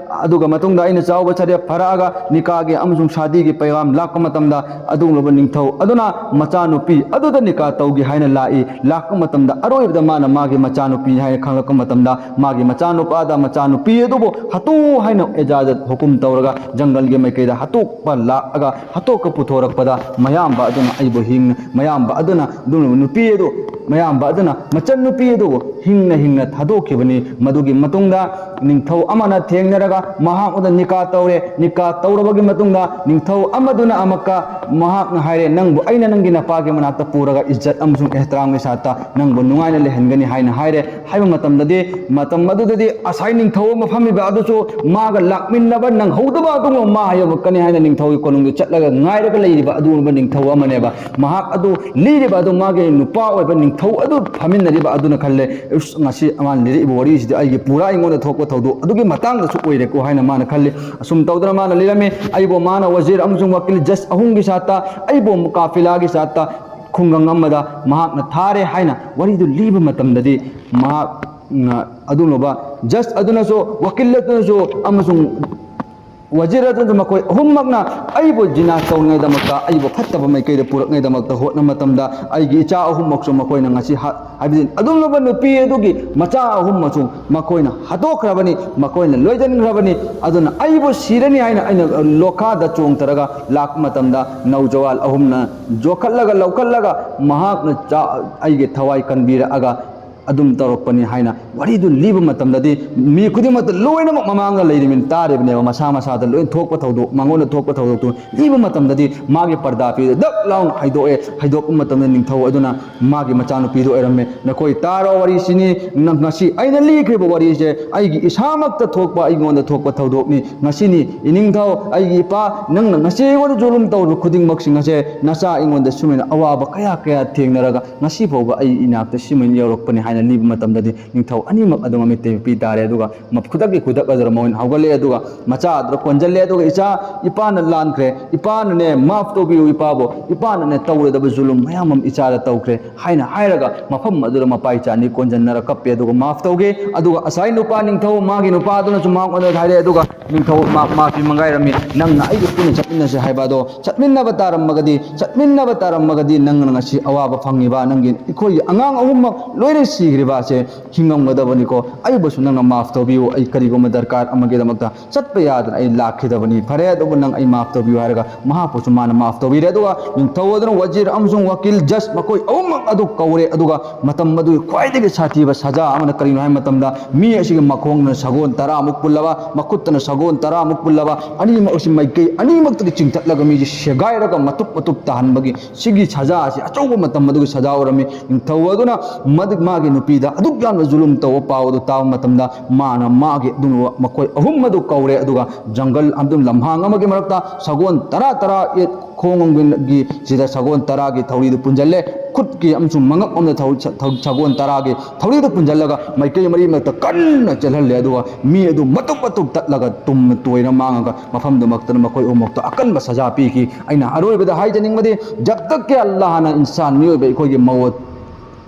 "ꯑꯗꯨꯒ ꯃꯇꯨꯡꯗ ꯑꯩꯅ ꯆꯥꯎꯕ ꯁꯔꯦꯞ ꯐꯔꯛꯑꯒ ꯅꯤꯀꯥꯒꯤ ꯑꯃꯁꯨꯡ ꯁꯥꯗꯤꯒꯤ ꯄꯩꯒꯥꯝ ꯂꯥꯛꯄ ꯃꯇꯝꯗ, ꯑꯗꯨꯒꯨꯝꯂꯕ ꯅꯤꯡꯊꯧ ꯑꯗꯨꯅ ꯃꯆꯥꯅꯨꯄꯤ ꯑꯗꯨꯗ ꯅꯤꯀꯥ ꯇꯧꯒꯦ ꯍꯥꯏꯅ ꯂꯥꯛꯏ꯫ ꯂꯥꯛꯄ ꯃꯇꯝꯗ ꯑꯔꯣꯏꯕꯗ ꯃꯥꯅ ꯃꯥꯒꯤ ꯃꯆꯥꯅꯨꯄꯤ ꯍꯥꯏꯅ ꯈꯪꯂꯛꯄ ꯃꯇꯝꯗ, ꯃꯥꯒꯤ ꯃꯆꯥꯅꯨꯄꯥꯗ ꯃꯆꯥꯅꯨꯄꯤ ꯑꯗꯨꯕꯨ ꯍꯥꯠꯇꯣꯛꯎ ꯍꯥꯏꯅ ꯏꯖꯥꯖꯠ ꯍꯨꯀꯨꯝ ꯇꯧꯔꯒ ꯖꯪꯒꯜꯒꯤ ꯃꯥꯏꯀꯩꯗ ꯍꯥꯠꯇꯣꯛꯄ ꯂꯥꯛꯑꯒ ꯍꯥꯠꯇꯣꯛꯄ ꯄꯨꯊꯣꯔꯛꯄꯗ, ꯃꯌꯥꯝꯕ ꯑꯗꯨꯅ ꯑꯩꯕꯨ ꯍꯤꯡ-, ꯃꯌꯥꯝꯕ ꯑꯗꯨꯅ ꯑꯗꯨꯒꯨꯝꯂꯕ ꯅꯨꯄꯤ ꯑꯗꯨ, ꯃꯌꯥꯝꯕ ꯑꯗꯨꯅ ꯃꯆꯟꯅꯨꯄꯤ ꯑꯗꯨꯕꯨ ꯍꯤꯡꯅ ꯍꯤꯡꯅ ꯊꯥꯗꯣꯛꯈꯤꯕꯅꯤ꯫ ꯃꯗꯨꯒꯤ ꯃꯇꯨꯡꯗ ꯅꯤꯡꯊꯧ ꯑꯃꯅ ꯊꯦꯡꯅꯔꯒ ꯃꯍꯥꯛ ꯑꯗꯨꯗ ꯅꯤꯀꯥ ꯇꯧꯔꯦ꯫ ꯅꯤꯀꯥ ꯇꯧꯔꯕꯒꯤ ꯃꯇꯨꯡꯗ ꯅꯤꯡꯊꯧ ꯑꯃꯗꯨꯅ ꯑꯃꯨꯛꯀ ꯃꯍꯥꯛꯅ ꯍꯥꯏꯔꯦ, "ꯅꯪꯕꯨ ꯑꯩꯅ ꯅꯪꯒꯤ ꯅꯄꯥꯒꯤ ꯃꯅꯥꯛꯇ ꯄꯨꯔꯒ ꯏꯖꯠ ꯑꯃꯁꯨꯡ ꯑꯦꯍꯇꯔꯥꯝꯒꯤ ꯁꯥꯠꯇ ꯅꯪꯕꯨ ꯅꯨꯡꯉꯥꯏꯅ ꯂꯩꯍꯟꯒꯅꯤ" ꯍꯥꯏꯅ ꯍꯥꯏꯔꯦ꯫ ꯍꯥꯏꯕ ꯃꯇꯝꯗꯗꯤ, ꯃꯇꯝ ꯑꯗꯨꯗꯗꯤ ꯉꯁꯥꯏ ꯅꯤꯡꯊꯧ ꯑꯃ ꯐꯝꯃꯤꯕ ꯑꯗꯨꯁꯨ ꯃꯥꯒ ꯂꯥꯛꯃꯤꯟꯅꯕ ꯅꯪꯍꯧꯗꯕ ꯑꯗꯨꯒꯨꯝꯕ ꯃꯥ ꯍꯥꯏꯗꯣꯔꯛꯀꯅꯤ ꯍꯥꯏꯅ ꯅꯤꯡꯊꯧꯒꯤ ꯀꯣꯅꯨꯡꯗ ꯆꯠꯂꯒ ꯉꯥꯏꯔꯒ ꯂꯩꯔꯤꯕ ꯑꯗꯨꯒꯨꯝꯕ ꯅꯤꯡꯊꯧ ꯑꯃꯅꯦꯕ꯫ ꯃꯍꯥꯛ ꯑꯗꯨ ꯂꯤꯔꯤꯕ ꯑꯗꯨ ꯃꯥꯒꯤ ꯅꯨꯄꯥ ꯑꯣꯏꯕ ꯅꯤꯡꯊꯧ ꯑꯗꯨ ꯐꯝꯃꯤꯟꯅꯔꯤꯕ ꯑꯗꯨꯅ ꯈꯜꯂꯦ, "ꯏꯁ, ꯉꯁꯤ ꯃꯥꯅ ꯂꯤꯔꯛꯏꯕ ꯋꯥꯔꯤꯁꯤꯗꯤ ꯑꯩꯒꯤ ꯄꯨꯔꯥ ꯑꯩꯉꯣꯟꯗ ꯊꯣꯛꯄ ꯊꯧꯗꯣꯛ ꯑꯗꯨꯒꯤ ꯃꯇꯥꯡꯗꯁꯨ ꯑꯣꯏꯔꯦꯀꯣ" ꯍꯥꯏꯅ ꯃꯥꯅ ꯈꯜꯂꯤ꯫ ꯑꯁꯨꯝ ꯇꯧꯗꯅ ꯃꯥꯅ ꯂꯤꯔꯝꯃꯤ, ꯑꯩꯕꯨ ꯃꯥꯅ ꯋꯥꯖꯤꯔ ꯑꯃꯁꯨꯡ ꯋꯥꯀꯤꯜ ꯖꯁ ꯑꯍꯨꯝꯒꯤ ꯁꯥꯠꯇ ꯑꯩꯕꯨ ꯀꯥꯐꯤꯂꯥꯒꯤ ꯁꯥꯠꯇ ꯈꯨꯡꯒꯪ ꯑꯃꯗ ꯃꯍꯥꯛꯅ ꯊꯥꯔꯦ ꯍꯥꯏꯅ ꯋꯥꯔꯤꯗꯨ ꯂꯤꯕ ꯃꯇꯝꯗꯗꯤ, ꯃꯍꯥꯛꯅ ꯑꯗꯨꯒꯨꯝꯂꯕ ꯖꯁ ꯑꯗꯨꯅꯁꯨ, ꯋꯥꯀꯤꯜ ꯑꯗꯨꯅꯁꯨ ꯑꯃꯁꯨꯡ ꯋꯥꯖꯤꯔ ꯑꯗꯨꯅꯁꯨ ꯃꯈꯣꯏ ꯑꯍꯨꯝꯃꯛꯅ ꯑꯩꯕꯨ ꯖꯤꯅꯥ ꯇꯧꯅꯉꯥꯏꯗꯃꯛꯇ, ꯑꯩꯕꯨ ꯐꯠꯇꯕ ꯃꯥꯏꯀꯩꯗ ꯄꯨꯔꯛꯅꯉꯥꯏꯗꯃꯛꯇ ꯍꯣꯠꯅꯕ ꯃꯇꯝꯗ, ꯑꯩꯒꯤ ꯏꯆꯥ ꯑꯍꯨꯝꯃꯛꯁꯨ ꯃꯈꯣꯏꯅ ꯉꯁꯤ ꯍꯥ-, ꯍꯥꯏꯕꯗꯤ ꯑꯗꯨꯒꯨꯝꯂꯕ ꯅꯨꯄꯤ ꯑꯗꯨꯒꯤ ꯃꯆꯥ ꯑꯍꯨꯝꯃꯛꯁꯨ ꯃꯈꯣꯏꯅ ꯍꯥꯠꯇꯣꯛꯈ꯭ꯔꯕꯅꯤ, ꯃꯈꯣꯏꯅ ꯂꯣꯏꯁꯤꯟꯈ꯭ꯔꯕꯅꯤ꯫ ꯑꯗꯨꯅ ꯑꯩꯕꯨ ꯁꯤꯔꯅꯤ ꯍꯥꯏꯅ ꯑꯩꯅ ꯂꯣꯈꯥꯗ ꯆꯣꯡꯊꯔꯒ ꯂꯥꯛꯄ ꯃꯇꯝꯗ, ꯅꯧꯖꯋꯥꯜ ꯑꯍꯨꯝꯅ ꯌꯣꯛꯈꯠꯂꯒ ꯂꯧꯈꯠꯂꯒ ꯃꯍꯥꯛꯅ ꯆꯥ-, ꯑꯩꯒꯤ ꯊꯋꯥꯏ ꯀꯟꯕꯤꯔꯛꯑꯒ ꯑꯗꯨꯝ ꯇꯧꯔꯛꯄꯅꯤ ꯍꯥꯏꯅ ꯋꯥꯔꯤꯗꯨ ꯂꯤꯕ ꯃꯇꯝꯗꯗꯤ, ꯃꯤ ꯈꯨꯗꯤꯡꯃꯛꯇ ꯂꯣꯏꯅꯃꯛ ꯃꯃꯥꯡꯗ ꯂꯩꯔꯤꯕꯅꯤ, ꯇꯥꯔꯤꯕꯅꯦꯕ, ꯃꯁꯥ ꯃꯁꯥꯗ ꯂꯣꯏ ꯊꯣꯛꯄ ꯊꯧꯗꯣꯛ, ꯃꯉꯣꯟꯗ ꯊꯣꯛꯄ ꯊꯧꯗꯣꯛꯇꯨ ꯂꯤꯕ ꯃꯇꯝꯗꯗꯤ ꯃꯥꯒꯤ ꯄꯔꯗꯥ ꯐꯤꯗꯨ ꯗꯛ ꯂꯥꯎꯅ ꯍꯥꯏꯗꯣꯛꯑꯦ꯫ ꯍꯥꯏꯗꯣꯛꯄ ꯃꯇꯝꯗ ꯅꯤꯡꯊꯧ ꯑꯗꯨꯅ ꯃꯥꯒꯤ ꯃꯆꯥꯅꯨꯄꯤꯗꯨ ꯑꯣꯏꯔꯝꯃꯦ꯫ "ꯅꯈꯣꯏ ꯇꯥꯔꯣ ꯋꯥꯔꯤꯁꯤꯅꯤ, ꯅꯪ ꯉꯁꯤ ꯑꯩꯅ ꯂꯤꯈ꯭ꯔꯤꯕ ꯋꯥꯔꯤꯁꯦ ꯑꯩꯒꯤ ꯏꯁꯥꯃꯛꯇ ꯊꯣꯛꯄ, ꯑꯩꯉꯣꯟꯗ ꯊꯣꯛꯄ ꯊꯧꯗꯣꯛꯅꯤ꯫ ꯉꯁꯤꯅꯤ ꯏꯅꯤꯡꯊꯧ, ꯑꯩꯒꯤ ꯏꯄꯥ, ꯅꯪꯅ ꯉꯁꯤ ꯑꯩꯉꯣꯟꯗ ꯖꯨꯂꯨꯝ ꯇꯧꯔꯤꯕ ꯈꯨꯗꯤꯡꯃꯛꯁꯤꯡ ꯑꯁꯦ ꯅꯆꯥ ꯑꯩꯉꯣꯟꯗ ꯁꯨꯃꯥꯏꯅ ꯑꯋꯥꯕ ꯀꯌꯥ ꯀꯌꯥ ꯊꯦꯡꯅꯔꯒ ꯉꯁꯤ ꯐꯥꯎꯕ ꯑꯩ ꯏꯅꯥꯛꯇ ꯁꯤꯃꯥꯏꯅ ꯌꯧꯔꯛꯄꯅꯤ" ꯍꯥꯏꯅ ꯂꯤꯕ ꯃꯇꯝꯗꯗꯤ ꯅꯤꯡꯊꯧ ꯑꯅꯤꯃꯛ ꯑꯗꯨ ꯃꯃꯤꯠꯇ ꯃꯤꯠ ꯄꯤ ꯇꯥꯔꯦ꯫ ꯑꯗꯨꯒ ꯃ-, ꯈꯨꯗꯛꯀꯤ ꯈꯨꯗꯛ ꯑꯗꯨꯗ ꯃꯣꯏꯅ ꯍꯧꯒꯠꯂꯛꯑꯦ꯫ ꯑꯗꯨꯒ ꯃꯆꯥ ꯑꯗꯨꯗ ꯀꯣꯟꯁꯤꯜꯂꯦ꯫ ꯑꯗꯨꯒ "ꯏꯆꯥ, ꯏꯄꯥꯅ ꯂꯥꯟꯈ꯭ꯔꯦ, ꯏꯄꯥꯅꯅꯦ ꯃꯥꯐ ꯇꯧꯕꯤꯌꯨ ꯏꯄꯥꯕꯨ, ꯏꯄꯥꯅꯅꯦ ꯇꯧꯔꯣꯏꯗꯕ ꯖꯨꯂꯨꯝ ꯃꯌꯥꯝ ꯑꯃ ꯏꯆꯥꯗ ꯇꯧꯈ꯭ꯔꯦ" ꯍꯥꯏꯅ ꯍꯥꯏꯔꯒ ꯃꯐꯝ ꯑꯗꯨꯗ ꯃꯄꯥ ꯏꯆꯥ ꯑꯅꯤ ꯀꯣꯟꯁꯤꯟꯅꯔ ꯀꯞꯄꯦ꯫ ꯑꯗꯨꯒ ꯃꯥꯐ ꯇꯧꯈꯤ꯫ ꯑꯗꯨꯒ ꯉꯁꯥꯏ ꯅꯨꯄꯥ ꯅꯤꯡꯊꯧ, ꯃꯥꯒꯤ ꯅꯨꯄꯥ ꯑꯗꯨꯅꯁꯨ ꯃꯉꯣꯟꯗ ꯍꯥꯏꯔꯦ꯫ ꯑꯗꯨꯒ ꯅꯤꯡꯊꯧ ꯃꯥ-, ꯃꯥꯐꯤ ꯃꯪꯒꯥꯏꯔꯝꯃꯤ, "ꯅꯪꯅ ꯑꯩꯒ ꯄꯨꯟꯅ ꯆꯠꯃꯤꯟꯅꯁꯦ ꯍꯥꯏꯕ ꯑꯗꯣ ꯆꯠꯃꯤꯟꯅꯕ ꯇꯥꯔꯝꯃꯒꯗꯤ, ꯆꯠꯃꯤꯟꯅꯕ ꯇꯥꯔꯝꯃꯒꯗꯤ ꯅꯪꯅ ꯉꯁꯤ ꯑꯋꯥꯕ ꯐꯪꯉꯤꯕ ꯅꯪꯒꯤ, ꯑꯩꯈꯣꯏꯒꯤ ꯑꯉꯥꯡ ꯑꯍꯨꯝꯃꯛ ꯂꯣꯏꯅ ꯁꯤ-" ꯄꯤꯈ꯭ꯔꯤꯕ ꯑꯁꯦ ꯍꯤꯡꯉꯝꯒꯗꯕꯅꯤꯀꯣ꯫ ꯑꯩꯕꯨꯁꯨ ꯅꯪꯅ ꯃꯥꯐ ꯇꯧꯕꯤꯌꯨ, ꯑꯩ ꯀꯔꯤꯒꯨꯝꯕ ꯗꯔꯀꯥꯔ ꯑꯃꯒꯤꯗꯃꯛꯇ ꯆꯠꯄ ꯌꯥꯗꯅ ꯑꯩ ꯂꯥꯛꯈꯤꯗꯕꯅꯤ, ꯐꯔꯦ ꯑꯗꯨꯕꯨ ꯅꯪ ꯑꯩ ꯃꯥꯐ ꯇꯧꯕꯤꯌꯨ" ꯍꯥꯏꯔꯒ ꯃꯍꯥꯛꯄꯨꯁꯨ ꯃꯥꯅ ꯃꯥꯐ ꯇꯧꯕꯤꯔꯦ꯫ ꯑꯗꯨꯒ ꯅꯤꯡꯊꯧ ꯑꯗꯨꯅ ꯋꯖꯤꯔ ꯑꯃꯁꯨꯡ ꯋꯀꯤꯜ, ꯖꯁ, ꯃꯈꯣꯏ ꯑꯍꯨꯝꯃꯛ ꯑꯗꯨ ꯀꯧꯔꯦ꯫ ꯑꯗꯨꯒ ꯃꯇꯝ ꯑꯗꯨꯒꯤ ꯈ꯭ꯋꯥꯏꯗꯒꯤ ꯁꯥꯊꯤꯕ ꯁꯖꯥ ꯑꯃꯅ ꯀꯔꯤꯅꯣ ꯍꯥꯏꯕ ꯃꯇꯝꯗ, ꯃꯤ ꯑꯁꯤꯒꯤ ꯃꯈꯣꯡꯅ ꯁꯒꯣꯜ ꯇꯔꯥꯃꯨꯛ ꯄꯨꯜꯂꯕ, ꯃꯈꯨꯠꯇꯅ ꯁꯒꯣꯜ ꯇꯔꯥꯃꯨꯛ ꯄꯨꯜꯂꯕ, ꯑꯅꯤꯃꯛ ꯑꯁꯤ ꯃꯥꯏꯀꯩ ꯑꯅꯤꯃꯛꯇꯒꯤ ꯆꯤꯡꯊꯠꯂꯒ ꯃꯤꯁꯤ ꯁꯦꯒꯥꯏꯔꯒ ꯃꯇꯨꯞ ꯃꯇꯨꯞ ꯇꯥꯍꯟꯕꯒꯤ ꯁꯤꯒꯤ ꯁꯖꯥ ꯑꯁꯤ ꯑꯆꯧꯕ ꯃꯇꯝ ꯑꯗꯨꯒꯤ ꯁꯖꯥ ꯑꯣꯏꯔꯝꯃꯤ꯫ ꯅꯤꯡꯊꯧ ꯑꯗꯨꯅ ꯃꯗꯨ ꯃꯥꯒꯤ ꯅꯨꯄꯤꯗ ꯑꯗꯨꯛ ꯌꯥꯝꯅ ꯖꯨꯂꯨꯝ ꯇꯧꯕ ꯄꯥꯎ ꯑꯗꯨ ꯇꯥꯕ ꯃꯇꯝꯗ, ꯃꯥꯅ ꯃꯥꯒꯤ ꯑꯗꯨꯒꯨꯝꯕ ꯃꯈꯣꯏ ꯑꯍꯨꯝ ꯑꯗꯨ ꯀꯧꯔꯦ꯫ ꯑꯗꯨꯒ ꯖꯪꯒꯜ ꯑꯗꯨꯝ ꯂꯝꯍꯥꯡ ꯑꯃꯒꯤ ꯃꯔꯛꯇ ꯁꯒꯣꯜ ꯇꯔꯥ ꯇꯔꯥ ꯌꯦꯠ ꯈꯣꯡꯒꯤ ꯁꯤꯗ ꯁꯒꯣꯜ ꯇꯔꯥꯒꯤ ꯊꯧꯔꯤꯗꯨ ꯄꯨꯟꯁꯤꯜꯂꯦ꯫ ꯈꯨꯠꯀꯤ ꯑꯃꯁꯨꯡ ꯃꯉꯛ ꯑꯃꯗ ꯊꯧ-, ꯊꯧ-, ꯁꯒꯣꯜ ꯇꯔꯥꯒꯤ ꯊꯧꯔꯤꯗꯨ ꯄꯨꯟꯁꯤꯜꯂꯒ ꯃꯥꯏꯀꯩ ꯃꯔꯤ ꯃꯔꯛꯇ ꯀꯟꯅ ꯆꯦꯜꯍꯜꯂꯦ꯫ ꯑꯗꯨꯒ ꯃꯤ ꯑꯗꯨ ꯃꯇꯨꯞ ꯃꯇꯨꯞ ꯇꯠꯂꯒ ꯇꯨꯝꯅ ꯇꯣꯏꯅ ꯃꯥꯡꯉꯒ ꯃꯐꯝꯗꯨꯃꯛꯇꯅ ꯃꯈꯣꯏ ꯑꯍꯨꯝꯃꯛꯇ ꯑꯀꯟꯕ ꯁꯖꯥ ꯄꯤꯈꯤ꯫ ꯑꯩꯅ ꯑꯔꯣꯏꯕꯗ ꯍꯥꯏꯖꯅꯤꯡꯕꯗꯤ, ꯖꯕ ꯇꯛ ꯀꯤ ꯑꯜꯂꯥꯍꯅ ꯏꯟꯁꯥꯟ ꯃꯤꯑꯣꯏꯕ ꯑꯩꯈꯣꯏꯒꯤ ꯃꯧ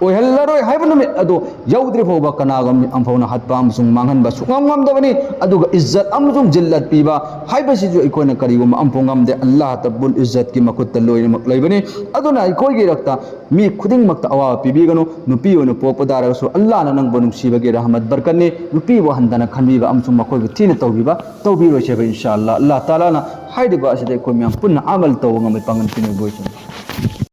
ꯑꯣꯏꯍꯜꯂꯔꯣꯏ ꯍꯥꯏꯕ ꯅꯨꯃꯤꯠ ꯑꯗꯨ ꯌꯧꯗ꯭ꯔꯤ ꯐꯥꯎꯕ ꯀꯅꯥꯒꯨꯝꯕ ꯑꯃꯐꯥꯎꯅ ꯍꯥꯠꯄ ꯑꯃꯁꯨꯡ ꯃꯥꯡꯍꯟꯕ ꯁꯨꯡꯉꯝ ꯉꯝꯗꯕꯅꯤ꯫ ꯑꯗꯨꯒ ꯏꯖꯠ ꯑꯃꯁꯨꯡ ꯖꯤꯜꯂꯠ ꯄꯤꯕ ꯍꯥꯏꯕꯁꯤꯁꯨ ꯑꯩꯈꯣꯏꯅ ꯀꯔꯤꯒꯨꯝꯕ ꯑꯃꯐꯥꯎ ꯉꯝꯗꯦ꯫ ꯑꯜꯂꯥꯍ ꯇꯕꯨꯜ ꯏꯖꯠꯀꯤ ꯃꯈꯨꯠꯇ ꯂꯣꯏꯅꯃꯛ ꯂꯩꯕꯅꯤ꯫ ꯑꯗꯨꯅ ꯑꯩꯈꯣꯏꯒꯤ ꯔꯛꯇ ꯃꯤ ꯈꯨꯗꯤꯡꯃꯛꯇ ꯑꯋꯥꯕ ꯄꯤꯕꯤꯒꯅꯨ꯫ ꯅꯨꯄꯤ ꯑꯣꯏꯅ ꯄꯣꯛꯄ ꯇꯥꯔꯒꯁꯨ ꯑꯜꯂꯥꯍꯅ ꯅꯪꯕꯨ ꯅꯨꯡꯁꯤꯕꯒꯤ ꯔꯍꯃꯠ ꯕꯔꯀꯠꯅꯤ꯫ ꯅꯨꯄꯤꯕꯨ ꯍꯟꯊꯅ ꯈꯟꯕꯤꯕ ꯑꯃꯁꯨꯡ ꯃꯈꯣꯏꯕꯨ ꯊꯤꯅ ꯇꯧꯕꯤꯕ ꯇꯧꯕꯤꯔꯣꯏꯁꯦꯕ ꯏꯟꯁꯥ ꯑꯜꯂꯥꯍ꯫ ꯑꯜꯂꯥꯍ ꯇꯥꯂꯥꯅ ꯍꯥꯏꯔꯤꯕ ꯑꯁꯤꯗ ꯑꯩꯈꯣꯏ ꯃꯌꯥꯝ ꯄꯨꯟꯅ ꯑꯃꯜ ꯇꯧꯕ ꯉꯝꯕ ꯄꯥꯡꯒꯜ ꯄꯤꯅꯕ ꯑꯣꯏꯁꯅꯨ꯫